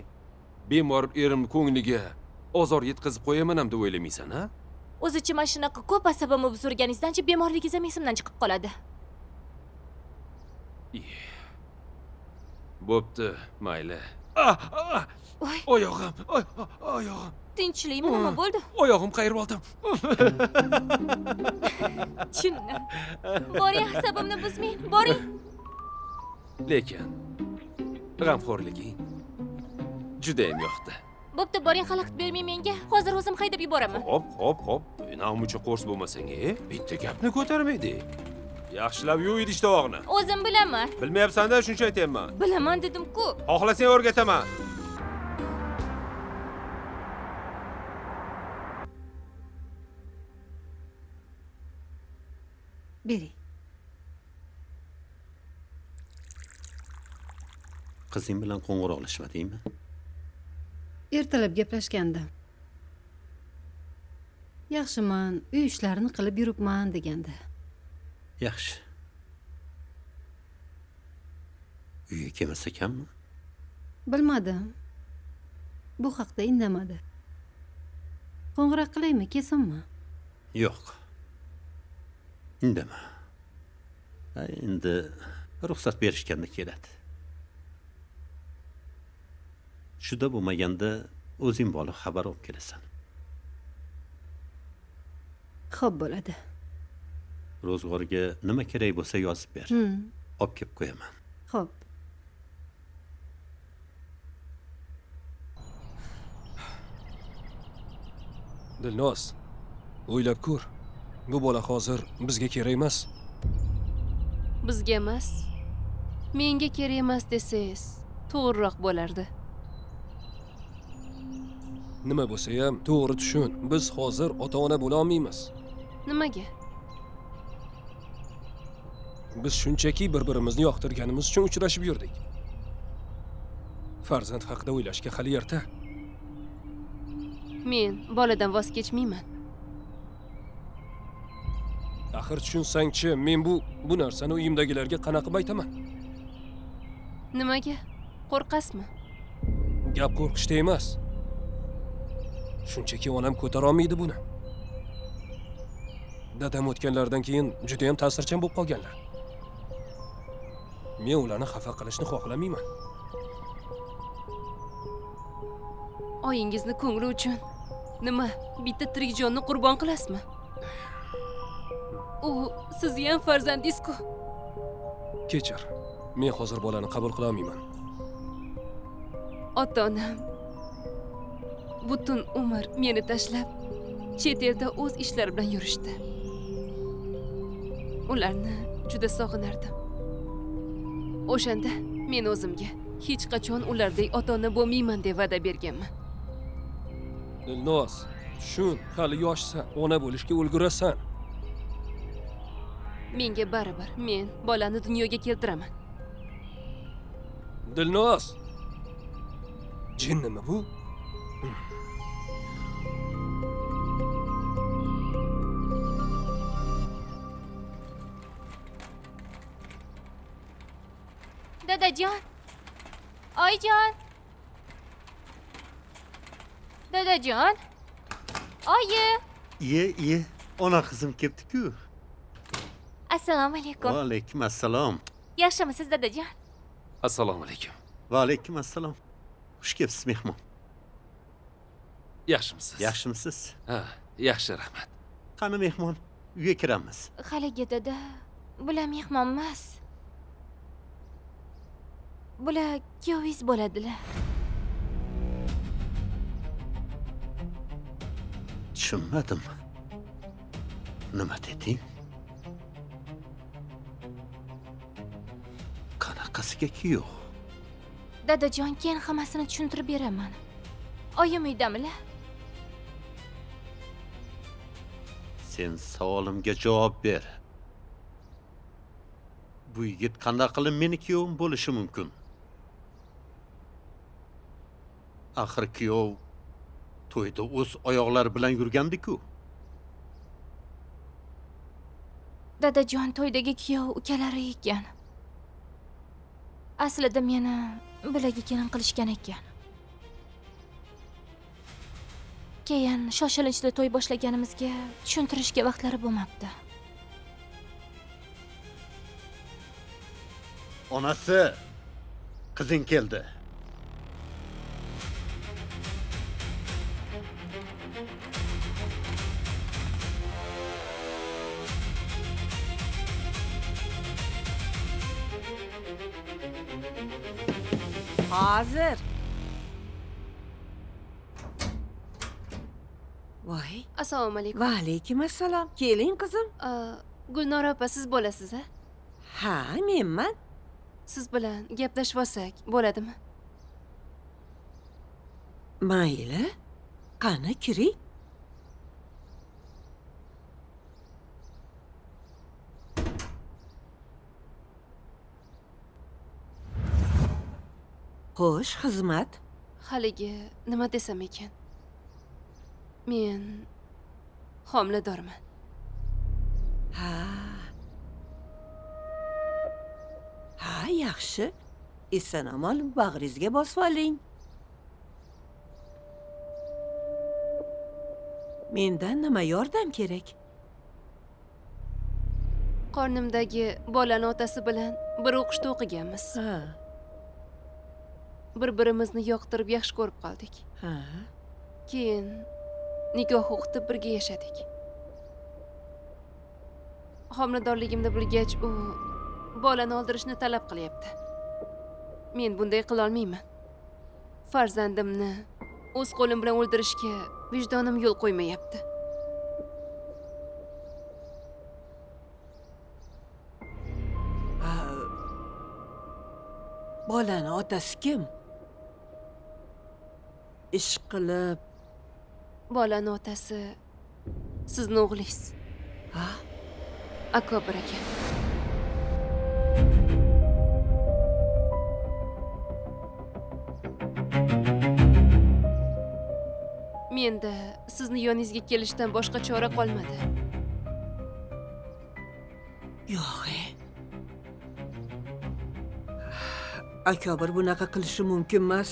Bemor erim ko'ngliga ozor yetkazib qo'yaman ham deb o'ylamaysan, ha? O'zicha mana shunaqa ko'p asabimni buzirganingizdanchi bemorligingiz ham esimdan chiqib qoladi. Bo'pti, mayli. Oyog'im, oyog'im. Tinchlikmi, nima bo'ldi? Oyog'im qayirib oldim. Chinni. Boring, asabimni buzmang, boring. Lekin g'amxo'rliging juda ham yoqdi. Bo'pti, boring, xalaqit bermang menga. Hozir o'zim haydab yuboraman. Hop, hop, hop. Namuncha qo'rs bo'lmasang, bitta gapni ko'tarmaydi. Yaxshilab yuv idish tovoqni. O'zim bilaman. Bilmayapsan-da, shuncha aytyapman. Bilaman dedim-ku. Xohlasang o'rgataman. Bering. Qizing bilan qo'ng'iroqlashmadingmi? Ertalab gaplashgandim. Yaxshiman, uy ishlarini qilib yuribman degandi. Yaxshi. Uyga kelmas ekanmi? Bilmadim. Bu haqda indamadi. Qo'ng'iroq qilaymi, kelsinmi? Yo'q. Indama. Endi ruxsat berishganda keladi. Shuda bo'lmaganda o'zing borib xabar olib kelasan. Xo'p bo'ladi. Ro'zg'orga nima kerak bo'lsa yozib ber. Olib kelib qo'yaman. Xo'p. Dilnoz, o'ylab ko'r. Bu bola hozir bizga kerak emas. Bizga emas. Menga kerak emas desangiz, to'g'riroq bo'lardi. Nima bo'lsa ham to'g'ri tushun. Biz hozir ota-ona bo'la olmaymiz. Nimaga? Biz shunchaki bir-birimizni yoqtirganimiz uchun uchrashib yurdik. Farzand haqida o'ylashga hali erta. Men boladan voz kechmayman. Axir tushunsangchi, men bu narsani uyimdagilarga qanaqa qilib aytaman? Nimaga? Qo'rqasizmi? Gap qo'rqishda emas. Shunchaki onam ko'tara olmaydi buni. Dadam o'tganlaridan keyin juda ham ta'sirchan bo'lib qolganlar. Men ularni xafa qilishni xohlamayman. Oyingizni ko'ngli uchun nima, bitta tirik jonni qurbon qilasizmi? U sizni ham farzandingiz-ku. Kechir. Men hozir bolani qabul qila olmayman. Ota-onam butun umr meni tashlab chet elda o'z ishlari bilan yurishdi. Ularni juda sog'inardim. O'shanda men o'zimga hech qachon ulardek ota-ona bo'lmayman deb va'da berganman. Dilnoz, tushun, hali yoshsan, ona bo'lishga ulgurasan. Menga baribir, men bolani dunyoga keltiraman. Dilnoz! Jinnimi bu? Dadajon! Oyijon! Dadajon! Oyi! Iye, iye, ona qizim kelibdi-ku. Assalomu alaykum. Va alaykum assalom. Yaxshimisiz, dadajon? Assalomu alaykum. Va alaykum assalom. Xush kelibsiz, mehmon. Yaxshimisiz? Yaxshimisiz? Ha, yaxshi, rahmat. Qani mehmon, uyga kiramiz. Haligi dada, bular mehmon emas. Bular kuyovingiz bo'ladilar. Tushunmadim. Nima deding? Qanaqasiga kuyov? Dadajon, keyin hammasini tushuntirib beraman. Oyim uydamilar? Sen savolimga javob ber. Bu yigit qanday qilib meni kuyovim bo'lishi mumkin? Axir kuyov to'yda o'z oyoqlari bilan yurgandi-ku. Dadajon, to'ydagi kuyov ukalari ekan. Aslida meni bilagi kelin qilishgan ekan. Keyin shoshilinchda to'y boshlaganimizga tushuntirishga vaqtlari bo'lmabdi. Onasi, qizing keldi. Hozir. Voy. Assalomu alaykum. Va alaykum assalom. Keling qizim. Gulnora opa, siz bo'lasiz, a? Ha, menman. Siz bilan gaplashib olsak bo'ladimi? Mayli. Qani kiring. Xo'sh, xizmat. Haligi nima desam ekan? Men homiladorman. Ha. Ha, yaxshi. Eson-omon bag'ringizga bosib oling. Mendan nima yordam kerak? Qornimdagi bolani otasi bilan bir o'qishda o'qiganmiz. Ha. Bir-birimizni yoqtirib yaxshi ko'rib qoldik. Ha. Keyin nikoh o'qitib birga yashadik. Homiladorligimni bilgach, u bolani oldirishni talab qilyapti. Men bunday qila olmayman. Farzandimni o'z qo'lim bilan o'ldirishga vijdonim yo'l qo'ymayapti. Bolani otasi kim? Ish qilib. Bolani otasi sizni o'g'lingiz. Ha? Akobir aka. Menda sizni yoningizga kelishdan boshqa chora qolmadi. Yo'q. Akobir bunaqa qilishi mumkin emas.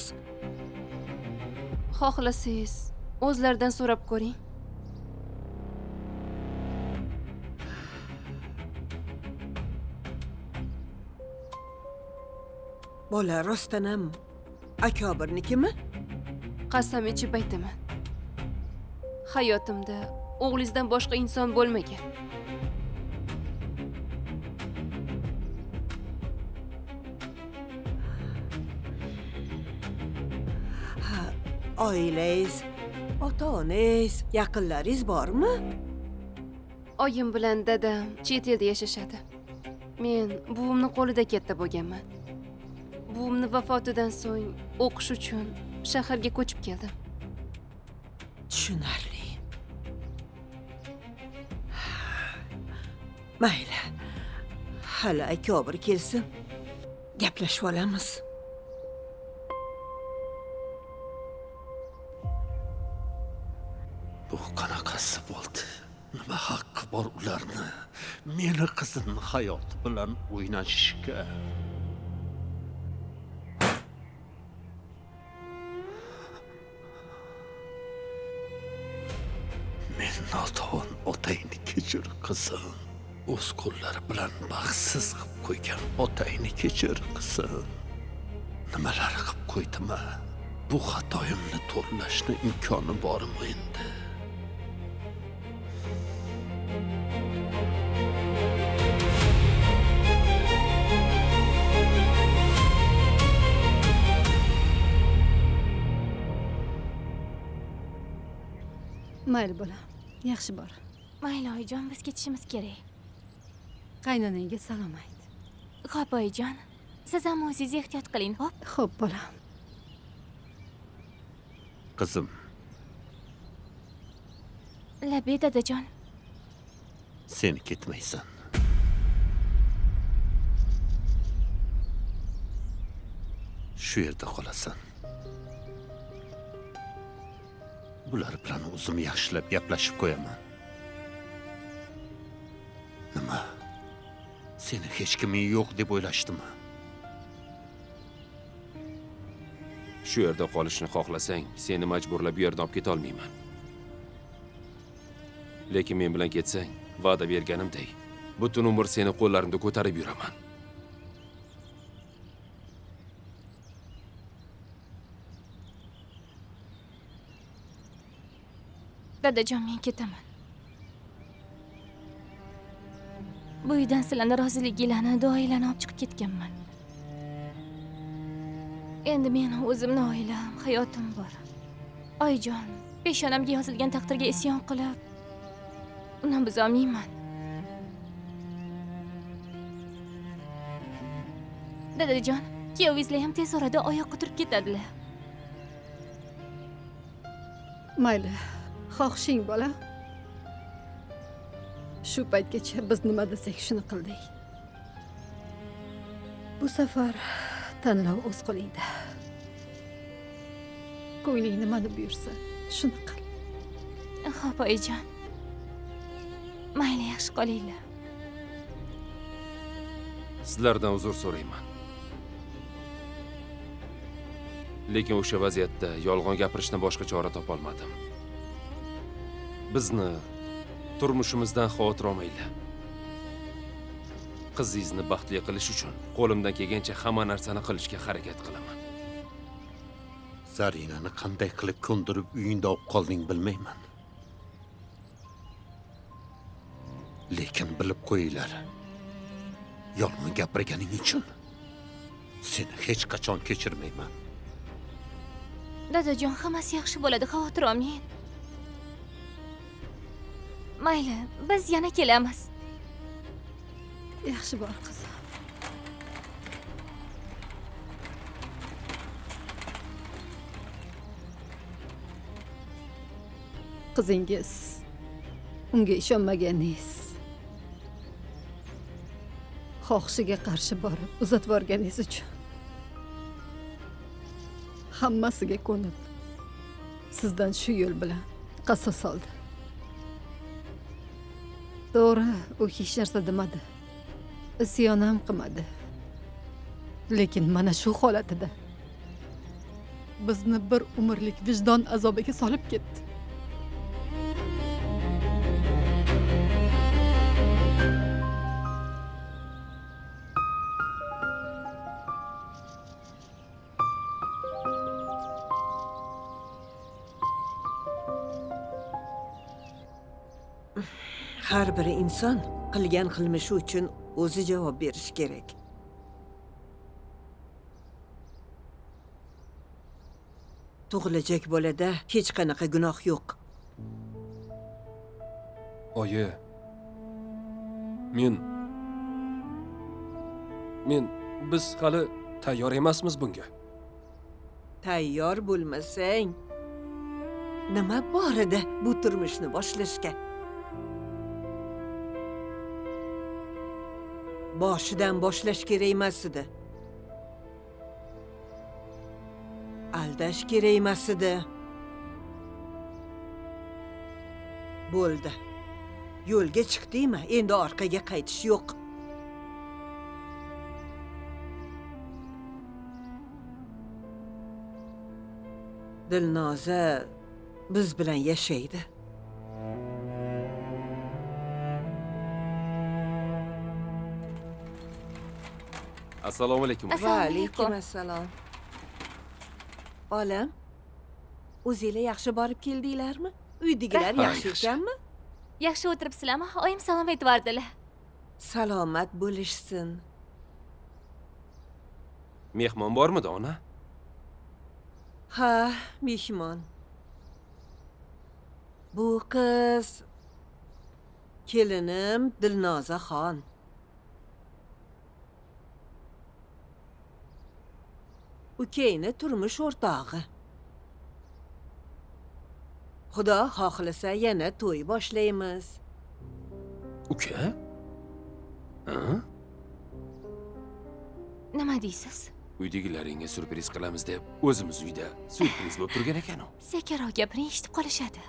Xohlasangiz, o'zlaridan so'rab ko'ring. Bola rostdan ham Akobirnikimi? Qasam ichib aytaman. Hayotimda o'g'lingizdan boshqa inson bo'lmagan. Ha, oilangiz, ota-onangiz, yaqinlaringiz bormi? Oyim bilan dadam chet elda yashashadi. Men buvimning qo'lida katta bo'lganman. Buvimning vafotidan so'ng o'qish uchun shaharga ko'chib keldim. Tushunarli. Mayli. Hali akobir kelsin, gaplashib olamiz. Bu qanaqasi bo'ldi? Nima haqqi bor ularni meni qizimni hayoti bilan o'ynashishga? Men notavon otangni kechir qizim. O'z qo'llari bilan baxtsiz qilib qo'ygan otangni kechir qizim. Nimalar qilib qo'ydim-a? Bu xatoyimni to'g'rilashni imkoni bormi endi? Mayli bolam, yaxshi bor. Mayli oyijon, biz ketishimiz kerak. Qaynonangga salom ayt. Xo'p oyijon, siz ham o'zingizni ehtiyot qiling, xo'p? Xo'p bolam. Qizim. Labi dadajon. Sen ketmaysan. Shu yerda qolasan. Bular bilan o'zim yaxshilab gaplashib qo'yaman. Nima? Seni hech kiming yo'q deb o'ylashdimi? Shu yerda qolishni xohlasang, seni majburlab bu yerdan olib keta olmayman. Lekin men bilan ketsang, va'da berganimdek, butun umr seni qo'llarimda ko'tarib yuraman. Dadajon, men ketaman. Bu uydan sizlarning roziliginglarni, duoinglarni olib chiqib ketganman. Endi meni o'zimni oilam, hayotim bor. Oyijon, peshonamga yozilgan taqdirga isyon qilib, uni buzolmayman. Dadajon, kuyovingizlar ham tez orada oyoqqa turib ketadilar. Mayli, xohishing bola. Shu paytgacha biz nima desak shuni qildik. Bu safar tanlov o'z qo'lingda. Ko'ngling nimani buyursa, shuni qil. Xo'p, oyijon. Mayli, yaxshi qolinglar. Sizlardan uzr so'rayman. Lekin o'sha vaziyatda yolg'on gapirishdan boshqa chora topa olmadim. Bizni turmushimizdan xavotir olmanglar. Qizingizni baxtli qilish uchun qo'limdan kelgancha hamma narsani qilishga harakat qilaman. Zarinani qanday qilib ko'ndirib uyingda olib qolding bilmayman. Lekin bilib qo'yinglar. Yolg'on gapirganing uchun seni hech qachon kechirmayman. Dadajon, hammasi yaxshi bo'ladi, xavotir olmang. Mayli, biz yana kelamiz. Yaxshi bor qizim. Qizingiz unga ishonmaganingiz, xohishiga qarshi borib uzatib yuborganingiz uchun hammasiga ko'nib sizdan shu yo'l bilan qasos oldi. To'g'ri, u hech narsa demadi. Isyon ham qilmadi. Lekin mana shu holatida bizni bir umrlik vijdon azobiga solib ketdi. Har bir inson qilgan qilmishi uchun o'zi javob berishi kerak. Tug'ilajak bolada hech qanaqa gunoh yo'q. Oyi, men biz hali tayyor emasmiz bunga. Tayyor bo'lmasang, nima bor edi bu turmushni boshlashga? Boshidan boshlash kerak emas edi. Aldash kerak emas edi. Bo'ldi. Yo'lga chiqdingmi, endi orqaga qaytish yo'q. Dilnoza biz bilan yashaydi. Assalomu alaykum. Va alaykum assalom. Olam, o'zinglar yaxshi borib keldinglarmi? Uydagilar yaxshi ekanmi? Yaxshi o'tiribsizlarmi? Oyim salom aytvordilar. Salomat bo'lishsin. Mehmon bormidi, ona? Ha, mehmon. Bu qiz kelinim Dilnozaxon. Ukangni turmush o'rtog'i. Xudo xohlasa yana to'y boshlaymiz. Uka? Ha? Nima deysiz? Uydagilaringga syurpriz qilamiz deb o'zimiz uyda syurpriz bo'lib turgan ekan u. Sekinroq gapiring, eshitib qolishadi.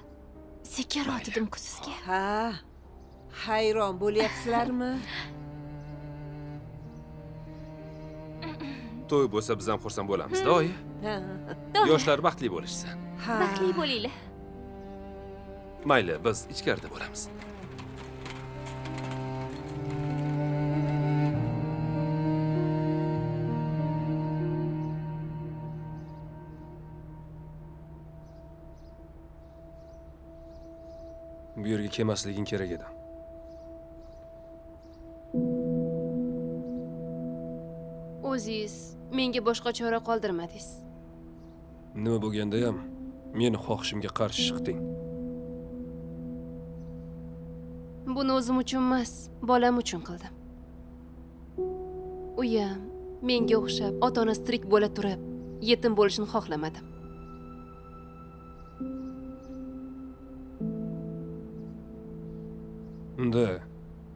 Sekinroq dedim-ku sizga. Ha, hayron bo'lyapsizlarmi? To'y bo'lsa biz ham xursand bo'lamiz-da, oyi. Yoshlar baxtli bo'lishsin. Baxtli bo'linglar. Mayli, biz ichkarida bo'lamiz. Bu yerga kelmasliging kerak edi. O'zingiz menga boshqa chora qoldirmadingiz. Nima bo'lganda ham meni xohishimga qarshi chiqding. Buni o'zim uchun emas, bolam uchun qildim. Uyam menga o'xshab ota-onasi tirik bo'la turib, yetim bo'lishini xohlamadim. Unda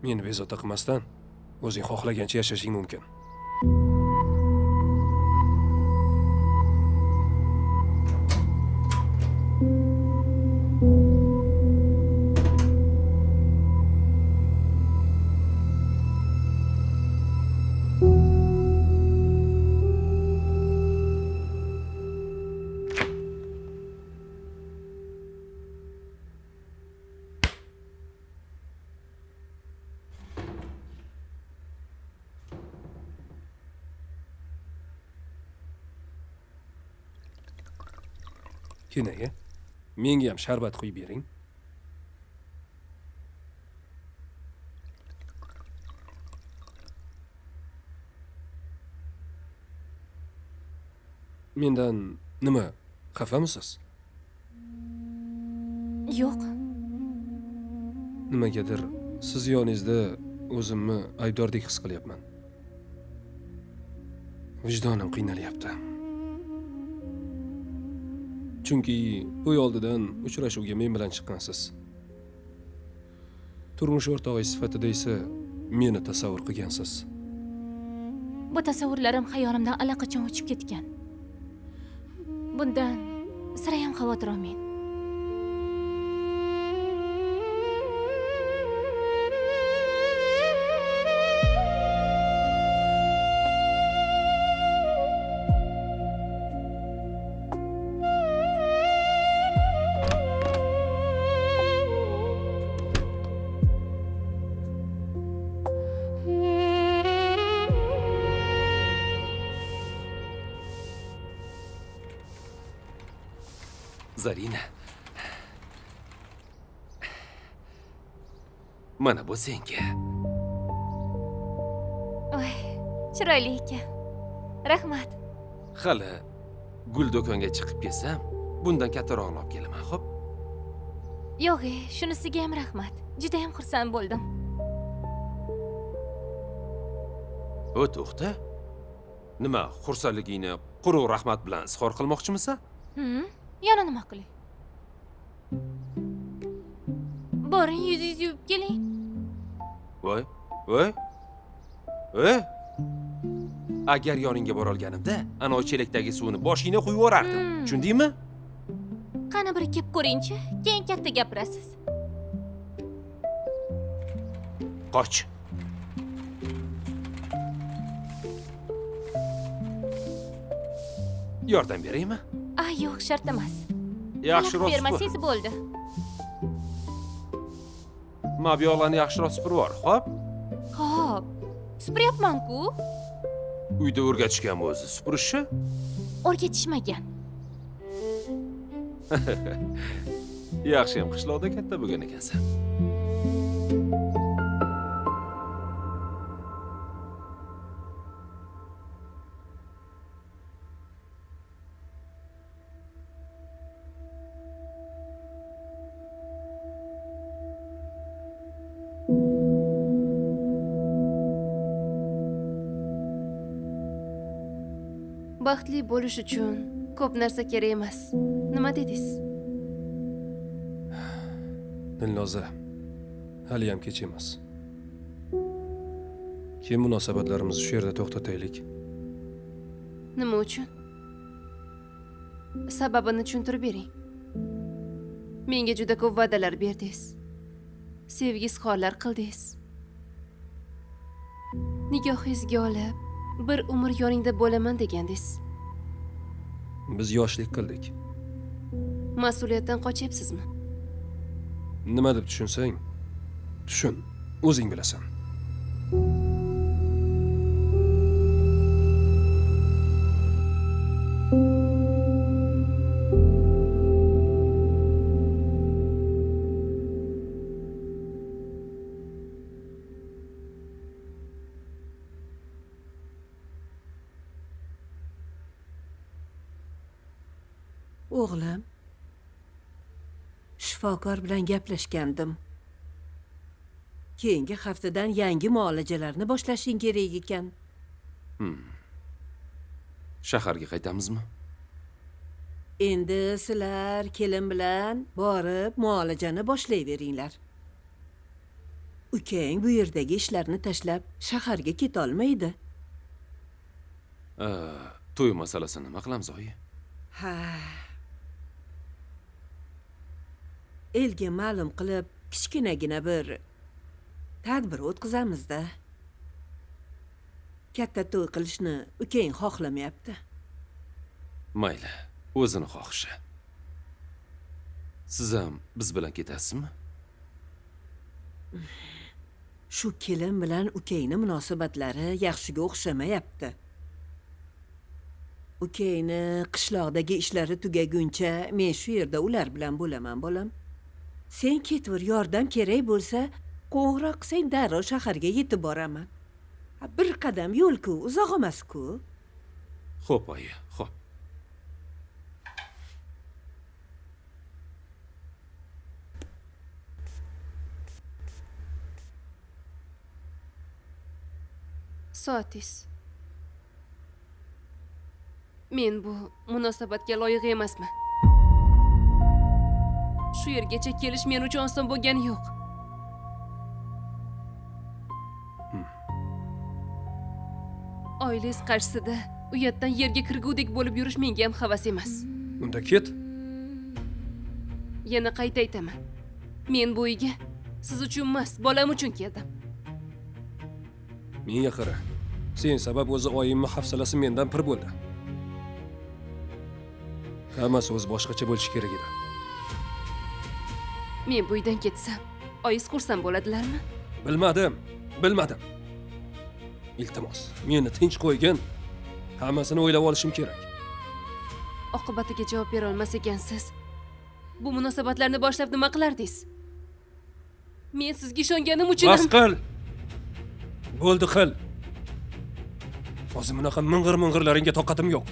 meni bezovta qilmasdan o'zing xohlagancha yashashing mumkin. Kenaga, menga ham sharbat quyib bering. Mendan nima, xafamisiz? Yo'q. Nimagadir siz yoningizda o'zimni aybdordek his qilyapman. Vijdonim qiynalyapti. Chunki to'y oldidan uchrashuvga men bilan chiqqansiz. Turmush o'rtog'i sifatida esa meni tasavvur qilgansiz. Bu tasavvurlarim xayolimdan allaqachon o'chib ketgan. Bundan sira ham xavotir olmang. Zarina. Mana bu senga. Voy, chiroyli ekan. Rahmat. Hali gul do'konga chiqib kelsam, bundan kattarog'ini olib kelaman, xo'p? Yo'q, shunisiga ham rahmat. Juda ham xursand bo'ldim. O, to'xta. Nima, xursandligingni quruq rahmat bilan izhor qilmoqchimisan? Yana nima qilay? Boring, yuzingizni yuvib keling. Voy, voy. Voy. Agar yoningga bora olganimda, ana o chelakdagi suvni boshingga quyib yuborardim. Tushundingmi? Qani bir kelib ko'ringchi, keyin katta gapirasiz. Qoch. Yordam beraymi? Ah, yo'q, shart emas. Yaxshiroq bermasangiz bo'ldi. Mabiyog'larni yaxshiroq supurib yubor, xo'p? Xo'p. Supuryapman-ku. Uyda o'rgatishganmi o'zi supurishni? O'rgatishmagan. Yaxshi ham qishloqda katta bo'lgan ekansan. Baxtli bo'lish uchun ko'p narsa kerak emas. Nima dedingiz? Dilnoza, hali ham kech emas. Keyin munosabatlarimizni shu yerda to'xtataylik. Nima uchun? Sababini tushuntirib bering. Menga juda ko'p va'dalar berdingiz. Sevgi izhorlar qildingiz. Nikohingizga olib, bir umr yoningda bo'laman degandingiz. Biz yoshlik qildik. Mas'uliyatdan qochyapsizmi? Nima deb tushunsang, tushun, o'zing bilasan. O'g'lim, shifokor bilan gaplashgandim. Keyingi haftadan yangi muolajalarni boshlashing kerak ekan. Shaharga qaytamizmi? Endi sizlar kelin bilan borib muolajani boshlayveringlar. Ukang bu yerdagi ishlarni tashlab shaharga keta olmaydi. To'y masalasini nima qilamiz, oyi? Ha. Elga ma'lum qilib kichkinagina bir tadbir o'tkazamiz-da. Katta to'y qilishni ukang xohlamayapti. Mayli, o'zini xohishi. Siz ham biz bilan ketasizmi? Shu kelin bilan ukangni munosabatlari yaxshiga o'xshamayapti. Ukangni qishloqdagi ishlari tugaguncha men shu yerda ular bilan bo'laman, bolam. Sen ketver, yordam kerak bo'lsa, qo'ng'iroq qilsang darrov shaharga yetib boraman. Bir qadam yo'l-ku, uzoq emas-ku. Xo'p, oyi, xo'p. Soatingiz. Men bu munosabatga loyiq emasman. Shu yergacha kelish men uchun oson bo'lgani yo'q. Oilangiz qarshisida uyatdan yerga kirgudek bo'lib yurish menga ham havas emas. Unda ket. Yana qayta aytaman. Men bu uyga siz uchun emas, bolam uchun keldim. Menga qara. Sen sabab o'zi oyimning hafsalasi mendan pir bo'ldi. Hammasi o'zi boshqacha bo'lishi kerak edi. Men bu uydan ketsam, oyingiz xursand bo'ladilarmi? Bilmadim, bilmadim. Iltimos, meni tinch qo'ygin. Hammasini o'ylab olishim kerak. Oqibatiga javob bera olmas ekansiz. Bu munosabatlarni boshlab nima qilardingiz? Men sizga ishonganim uchun Bas qil. Bo'ldi qil. Hozir bunaqa ming'ir-ming'irlaringga toqatim yo'q.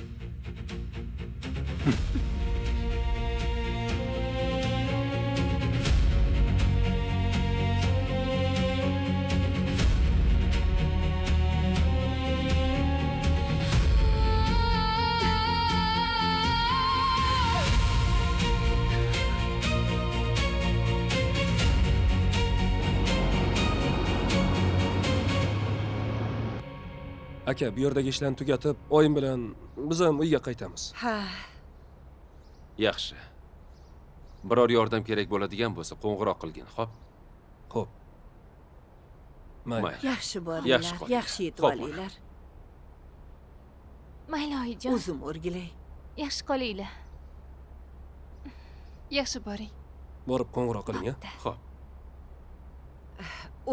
Aka, bu yerdagi ishlarni tugatib, oyim bilan biz ham uyga qaytamiz. Ha. Yaxshi. Biror yordam kerak bo'ladigan bo'lsa, qo'ng'iroq qilgin, xo'p? Xo'p. Mayli. Yaxshi boringlar, yaxshi yetib olinglar. Mayli oyijon. O'zim o'rgilay. Yaxshi qolinglar. Yaxshi boring. Borib qo'ng'iroq qiling, a? Xo'p.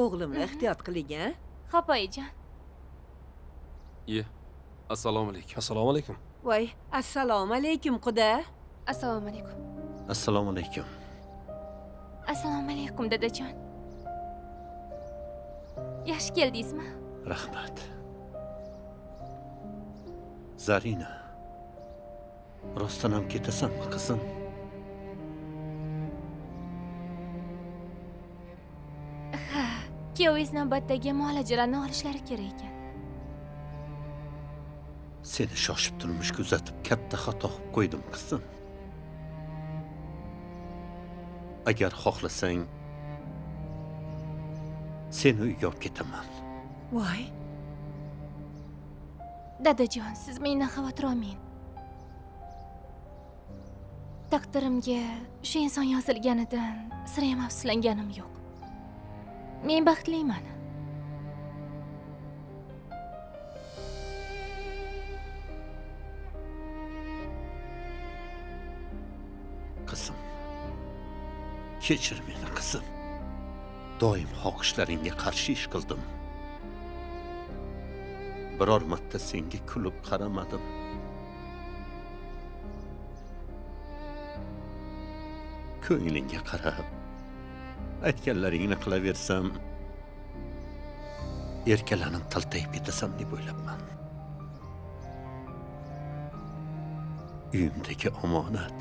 O'g'limni ehtiyot qiling, a? Xo'p, oyijon. Ye. Assalomu alaykum. Assalomu alaykum. Voy, assalomu alaykum quda. Assalomu alaykum. Assalomu alaykum. Assalomu alaykum dadajon. Yaxshi keldingizmi? Rahmat. Zarina. Rostdan ham ketasanmi qizim? Ha, kuyovingiz navbatdagi muolajalarni olishlari kerak ekan. Seni shoshib turmushga uzatib katta xato qilib qo'ydim qizim. Agar xohlasang seni uyga olib ketaman. Voy. Dadajon, siz mendan xavotir olmang. Taqdirimga shu inson yozilganidan sira ham afsuslanganim yo'q. Men baxtliman. Qizim, kechir meni qizim. Doim xohishlaringga qarshi ish qildim. Biror marta senga kulib qaramadim. Ko'nglingga qarab aytganlaringni qilaversam, erkalanib taltayib ketasan deb o'ylabman. Uyimdagi omonat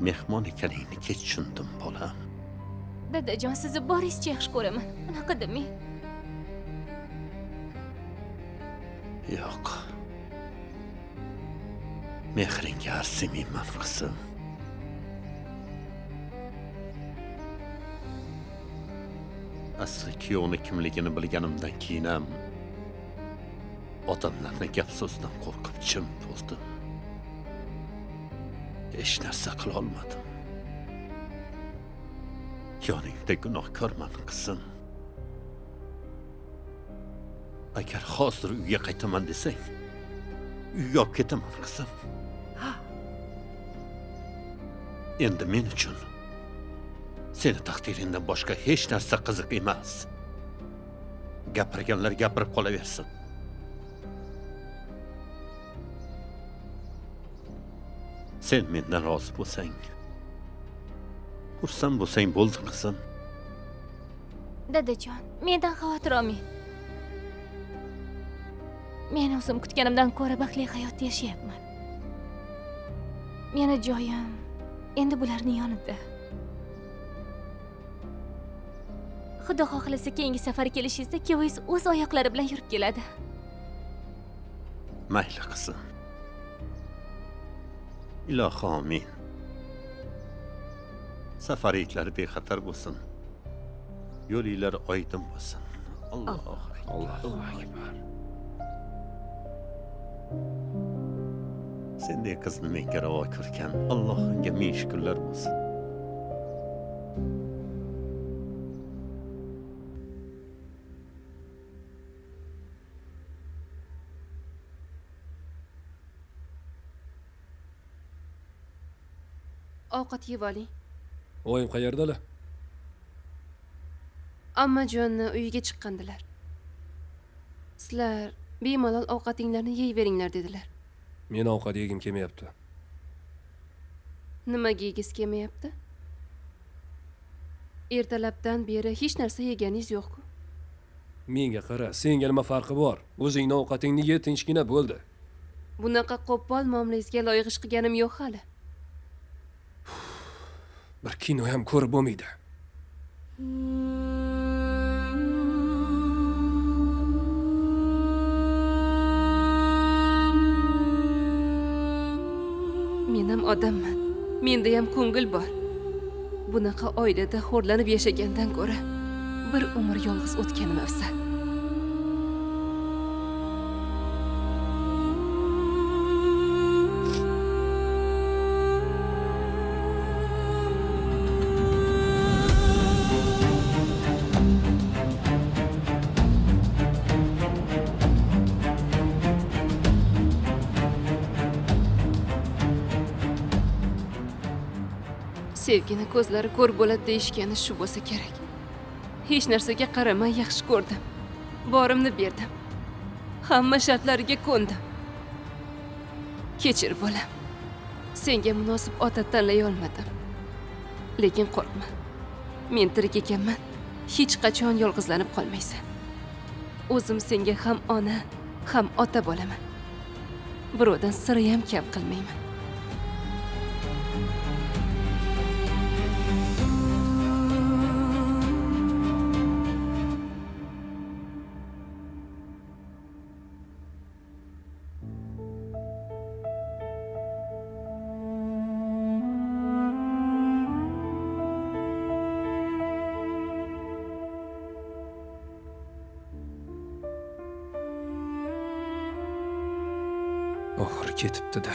mehmon ekaningni kech tushundim, bolam. Dadajon, sizni boringizcha yaxshi ko'raman. Unaqa demang. Yo'q. Mehringga arzimayman, qizim. Asli kuyovni kimligini bilganimdan keyin ham odamlarni gap so'zidan qo'rqib jim bo'ldim. Hech narsa qila olmadim. Yoningda gunohkorman, qizim. Agar hozir uyga qaytaman desang, uyga olib ketaman, qizim. Endi men uchun seni taqdiringdan boshqa hech narsa qiziq emas. Gapirganlar gapirib qolaversin. Sen mendan rozi bo'lsang, xursand bo'lsang bo'ldi, qizim. Dadajon, mendan xavotir olmang. Men o'zim kutganimdan ko'ra baxtli hayot yashayapman. Meni joyim endi bularning yonida. Xudo xohlasa keyingi safar kelishingizda kuyovingiz o'z oyoqlari bilan yurib keladi. Mayli, qizim. Ilohi amin. Safaringlar bexatar bo'lsin. Yo'linglar oydin bo'lsin. Allohu akbar. Allohu akbar. Sendek qizni menga ravo ko'rgan Allohimga ming shukrlar bo'lsin. Ovqat yeb oling. Oyim qayerdalar? Ammajonni uyiga chiqqandilar. Sizlar bemalol ovqatinglarni yeyveringlar dedilar. Men ovqat yegim kelmayapti. Nimaga yegisi kelmayapti? Ertalabdan beri hech narsa yeganingiz yo'q-ku. Menga qara, senga nima farqi bor? O'zingni ovqatingni ye, tinchgina bo'ldi. Bunaqa qo'pol muomalangizga loyiq ish qilganim yo'q hali. Bir kino ham ko'rib bo'lmaydi. Men ham odamman. Menda ham ko'ngil bor. Bunaqa oilada xo'rlanib yashagandan ko'ra bir umr yolg'iz o'tganim afzal. Sevgini ko'zlari ko'r bo'ladi deyishgani shu bo'lsa kerak. Hech narsaga qaramay yaxshi ko'rdim. Borimni berdim. Hamma shartlariga ko'ndim. Kechir bolam. Senga munosib ota tanlay olmadim. Lekin qo'rqma. Men tirik ekanman. Hech qachon yolg'izlanib qolmaysan. O'zim senga ham ona, ham ota bo'laman. Birovdan sira ham kam qilmayman. Oxiri ketibdi-da.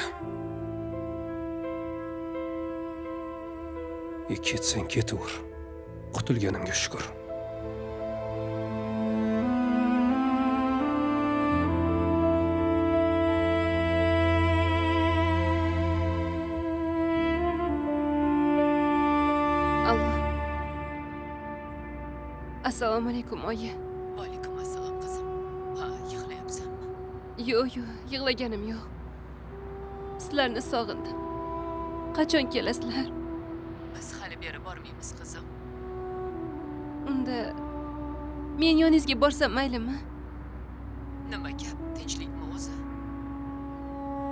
Ketsang ketaver. Qutulganimga shukr. Allo. Assalomu alaykum, oyi. Va alaykum assalom, qizim. Ha, yig'layapsanmi? Yo'q, yo'q, yig'laganim yo'q. Sizlarni sog'indim. Qachon kelasizlar? Biz hali beri bormaymiz, qizim. Unda men yoningizga borsam maylimi? Nima gap? Tinchlikmi o'zi?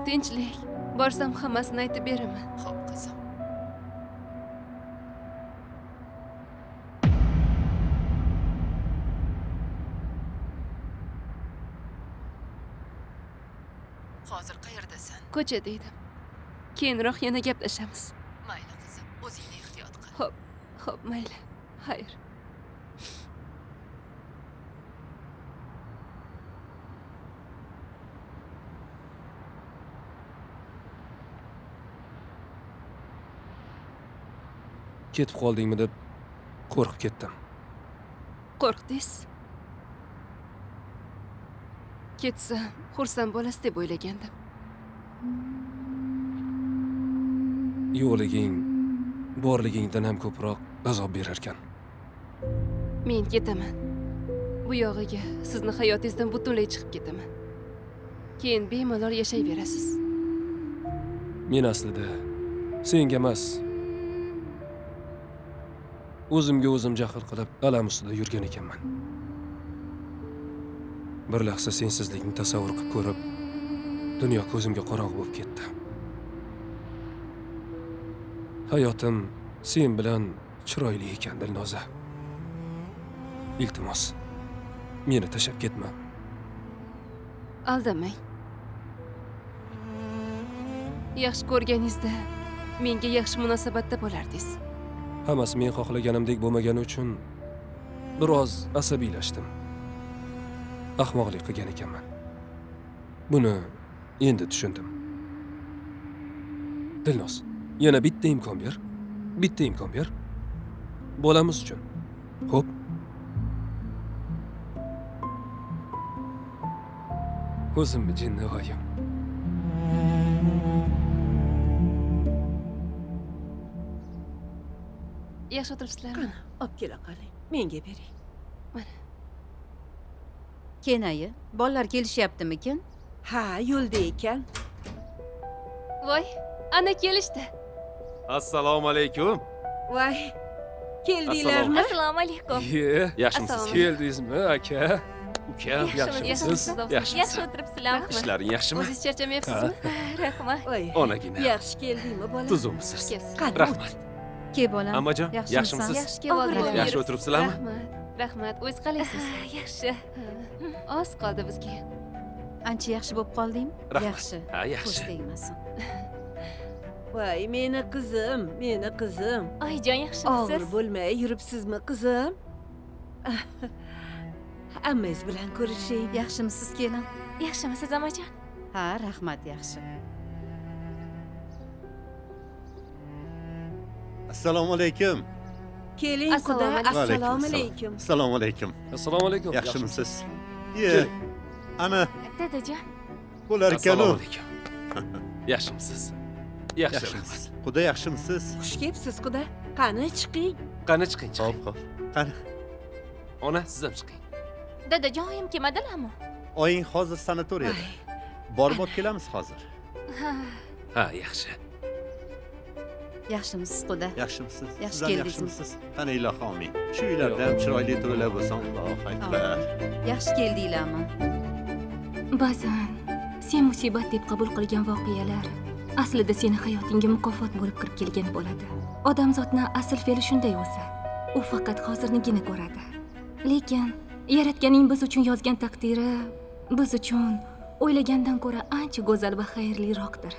Tinchlik. Borsam hammasini aytib beraman. Xo'p, qizim. Hozir qayerdasan? Ko'chada edim. Keyinroq yana gaplashamiz. Mayli qizim, o'zingni ehtiyot qil. Xo'p, xo'p, mayli. Xayr. Ketib qoldingmi deb qo'rqib ketdim. Qo'rqdingiz? Ketsam, xursand bo'lasiz deb o'ylagandim. Yo'qliging, borligingdan ham ko'proq azob berar ekan. Men ketaman. Bu yog'iga sizni hayotingizdan butunlay chiqib ketaman. Keyin bemalol yashayverasiz. Men aslida senga emas, o'zimga o'zim jahl qilib alam ustida yurgan ekanman. Bir lahza sensizlikni tasavvur qilib ko'rib, dunyo ko'zimga qorong'u bo'lib ketdi. Hayotim sen bilan chiroyli ekan, Dilnoza. Iltimos, meni tashlab ketma. Aldamang. Yaxshi ko'rganingizda menga yaxshi munosabatda bo'lardingiz. Hammasi men xohlaganimdek bo'lmagani uchun biroz asabiylashdim. Ahmoqlik qilgan ekanman. Buni endi tushundim. Dilnoz, yana bitta imkon ber. Bitta imkon ber. Bolamiz uchun. Xo'p. O'zimni jinnivoyim. Yaxshi o'tiribsizlarmi? Qani, olib kela qoling. Menga bering. Mana. Kenayi, bolalar kelishyaptimikin? Ha, yo'lda ekan. Voy, ana kelishdi. Assalomu alaykum. Voy, Keldinglarmi? Assalomu alaykum. Ye, Yaxshimisiz? Keldingizmi, aka? Ukam, Yaxshimisiz? Yaxshimisiz? Yaxshi o'tiribsizlarmi? Ishlaring yaxshimi? O'zingiz charchamayapsizmi? Rahmat. Voy. Onagina. Yaxshi keldingmi, bolam? Tuzukmisiz? Qani, Rahmat. Ke bolam. Ammajon, yaxshimisiz? Yaxshi kelib Yaxshi o'tiribsizlarmi? Rahmat. Rahmat. O'z qalaysiz? Yaxshi. Oz qoldi bizga. Ancha yaxshi bo'lib qoldingmi? Rahmat. Yaxshi. Ha, yaxshi. Ko'z tegmasin. Voy, meni qizim, meni qizim. Oyijon, yaxshimisiz? Og'ir bo'lmay yuribsizmi, qizim? Ammangiz bilan ko'rishing. Yaxshimisiz, kelin? Yaxshimisiz, amajon? Ha, rahmat, yaxshi. Assalomu alaykum. Keling quda, assalomu alaykum. Assalomu alaykum. Assalomu alaykum. Yaxshimisiz? Ye. Ana, Dadajon. bo'lar ekan-u. Assalomu alaykum. Yaxshimisiz? Yaxshi. Yaxshimisiz? Quda yaxshimisiz? Xush kelibsiz, quda. Qani chiqing. Qani chiqing, chiqing. Hop, hop. Qani. Ona, siz ham chiqing. Dadajon, oyim kelmadilarmi? Oying hozir sanatoriyada. Borib olib kelamiz hozir. Ha. Ha, yaxshi. Yaxshimisiz, quda? Yaxshimisiz? Yaxshi Siz ham keldingizmi? yaxshimisiz? Qani ilohi amin. Shu uylarda ham chiroyli to'ylar bo'lsin, Allohu akbar. Yaxshi keldinglarmi? Ba'zan sen musibat deb qabul qilgan voqealar aslida seni hayotingga mukofot bo'lib kirib kelgan bo'ladi. Odamzodni asl fe'li shunday o'zi. U faqat hozirnigina ko'radi. Lekin yaratganing biz uchun yozgan taqdiri biz uchun o'ylagandan ko'ra ancha go'zal va xayrliroqdir.